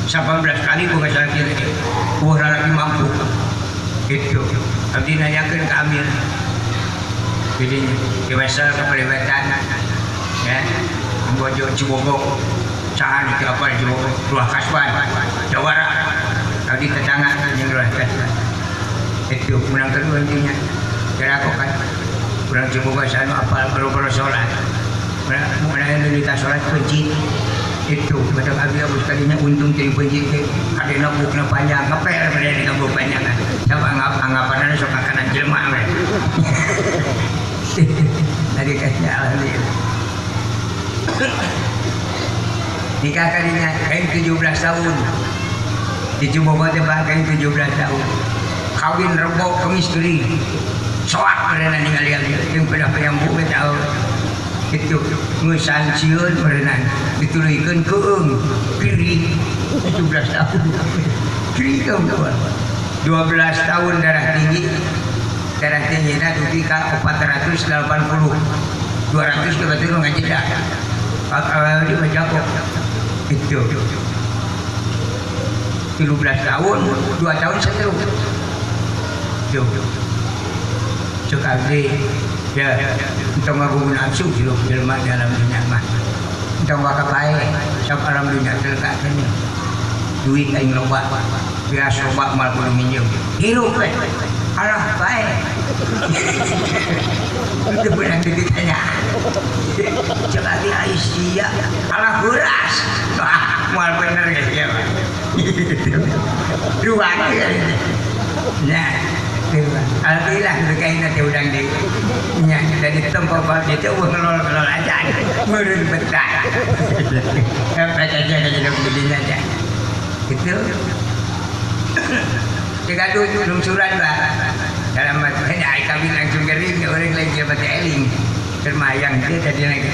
18 kali boga salaki teh. Eueuh lalaki mampu. Itu. Abdi nanyakeun ka Amir. Jadi dewasa kapaliwetan ya. Bojo Cibogo. Sahan itu apa Cibogo? Ruah Kaswan. Jawara. Abdi tetangga jeung Ruah Kaswan. Itu menang kedua intinya. Kira aku kan urang Cibogo sahan apal boro-boro salat. Menang Indonesia salat kunci. Itu macam abdi abus tadinya untung jadi benci teh adena bukna panjang ngepel mereka di kampung panjang sama anggapanna sok makanan jelema we. Tadi kayaknya alhamdulillah nikah kalinya kain 17 tahun di Cibogo teh Pak kain 17 tahun kawin rebo kemis geuring soak mereka ningali jeung pedah payambu we tahu. Itu ngeusan sieun berenang dituluykeun keung kiri 17 tahun kiri kaum 12 tahun darah tinggi na dugi ka 480 200 ke batur ngajeda awal di majako itu 13 tahun 2 tahun stroke itu cek abdi ya entong ngagugun nafsu hirup jelema dalam dunia mah entong waka pae sok alam dunia telkakeun duit aing loba bias loba mal kudu minjem hirup we alah pae itu beunang ditanya cek abdi Aisyah alah beras moal bener geus ya mah ruang nah. Alhamdulillah berkain nanti udang di nya dari tempat bab itu ngelol-ngelol aja meureun betah. Baca aja ka jadi aja. Itu digaduh lungsuran Pak. Dalam mati ai kawin langsung gering orang lain dia mati eling. Termayang dia tadi lagi.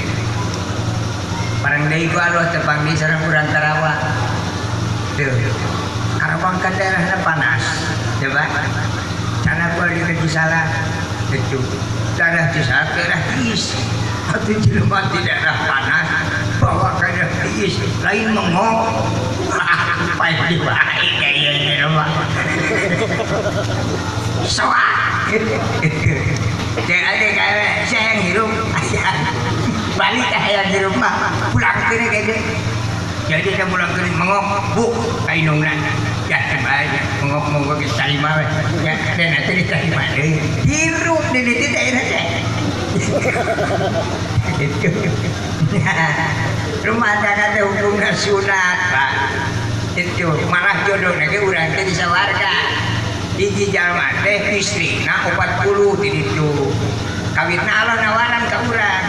Barang deui ku Allah tepang di sareng urang Karawang. Tuh. Karawang kan daerahna panas. Coba. Sana gua di Cisalak itu daerah Cisalak daerah tiis atau jelema di daerah panas bawa ke daerah tiis lain mengok pae di bae kaya mah soak teh ade kaya saya yang hirup balik hayang hirup mah pulang kene kaya jadi saya pulang kene mengok bu kainungna ya bae mengok monggo geus tarima we ya dan atuh diterima deui hirup di ditu daerah teh itu rumah tangga teh hukumna sunat Pak itu malah jodoh ge urang teh di sawarga hiji jalma teh istrina 40 di ditu kawitna Allah nawaran ka urang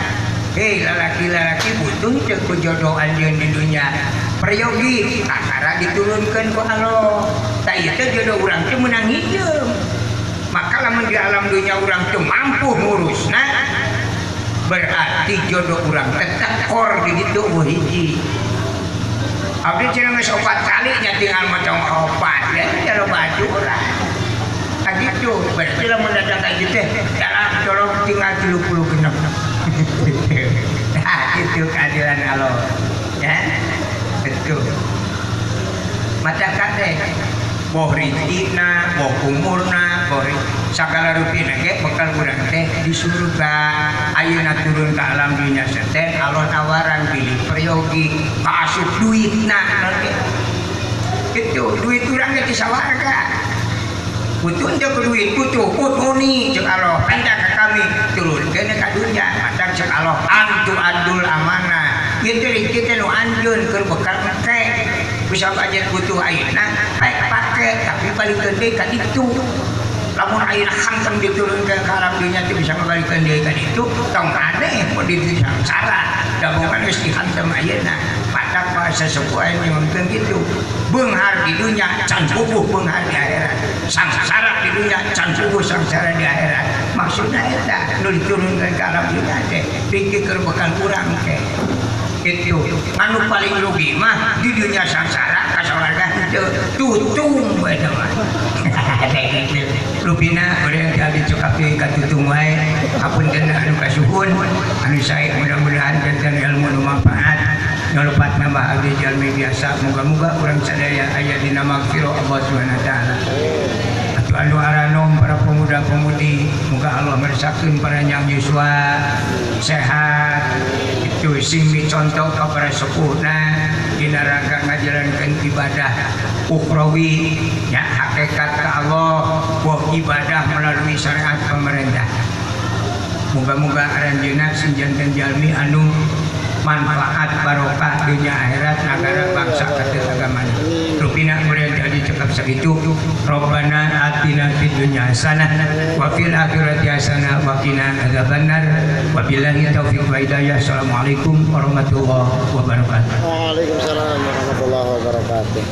hei lalaki-lalaki butuh teu ku jodoh anjeun di dunya peryogi kakara diturunkeun ku Allah tah ieu teh jodoh urang teh meunang hideung maka lamun di alam dunya urang teu mampu ngurusna berarti jodoh urang teh tekor di ditu eueuh hiji. Abdi cenah geus 4 kali nya tinggal motong 4 ya teh loba urang. Nah gitu, berarti lamun datang ka ieu teh dalam tolong tinggal 36. Nah itu keadilan Allah. Ya. Betul. Mata kate boh rizkina, boh umurna, boh sagala rupina ge bekal urang teh di surga. Ayeuna turun ka alam dunya seten Allah tawaran pilih peryogi kaasup duitna naon gitu duit urang ge di sawarga. Butuh teu duit butuh putuni ceuk Allah pindah ka kami turunkeun ka dunya matang ceuk Allah antu adul amanah ieu teh rezeki teh nu anjeun keur bekal engke bisa aja butuh ayeuna pek pake tapi balikeun deui ka ditu lamun ayeuna hantem diturunkeun ka alam dunya teh bisa ngabalikeun deui ka ditu tong aneh mun ditu sangsara da bukan geus dihantem ayeuna matak bahasa sepuh aya nyuhunkeun kitu beunghar di dunya can puguh beunghar di akhirat sangsara di dunya can puguh sangsara di akhirat maksudna eta nu diturunkeun ka alam dunya teh pikir keur bekal urang teh itu anu paling rugi mah di dunia sangsara ka sawarga henteu tutung we teh mah rupina urang teh abdi cekap deui ka tutung wae hapunten anu kasuhun anu sae mudah-mudahan janten ilmu nu manfaat nyolepat nambah abdi jalmi biasa muga-muga urang sadaya aya dina magfirah Allah Subhanahu wa taala. Atuh anu aranom para pemuda-pemudi muga Allah meresakeun para nyang yuswa sehat itu sing micontoh ka para sepuhna dina rangka ngajalankeun ibadah ukhrawi ya hakikat ka Allah wa ibadah melalui syariat pemerintah. Muga-muga aranjeunna sing janten jalmi anu manfaat barokah dunia akhirat negara bangsa kateu agamana. Rupina meureun jadi cekap sakitu. Rabbana atina fid dunya hasanah wa fil akhirati hasanah wa qina adzabannar. Wabillahi taufiq wa hidayah. Assalamualaikum warahmatullahi wabarakatuh. Waalaikumsalam warahmatullahi wabarakatuh.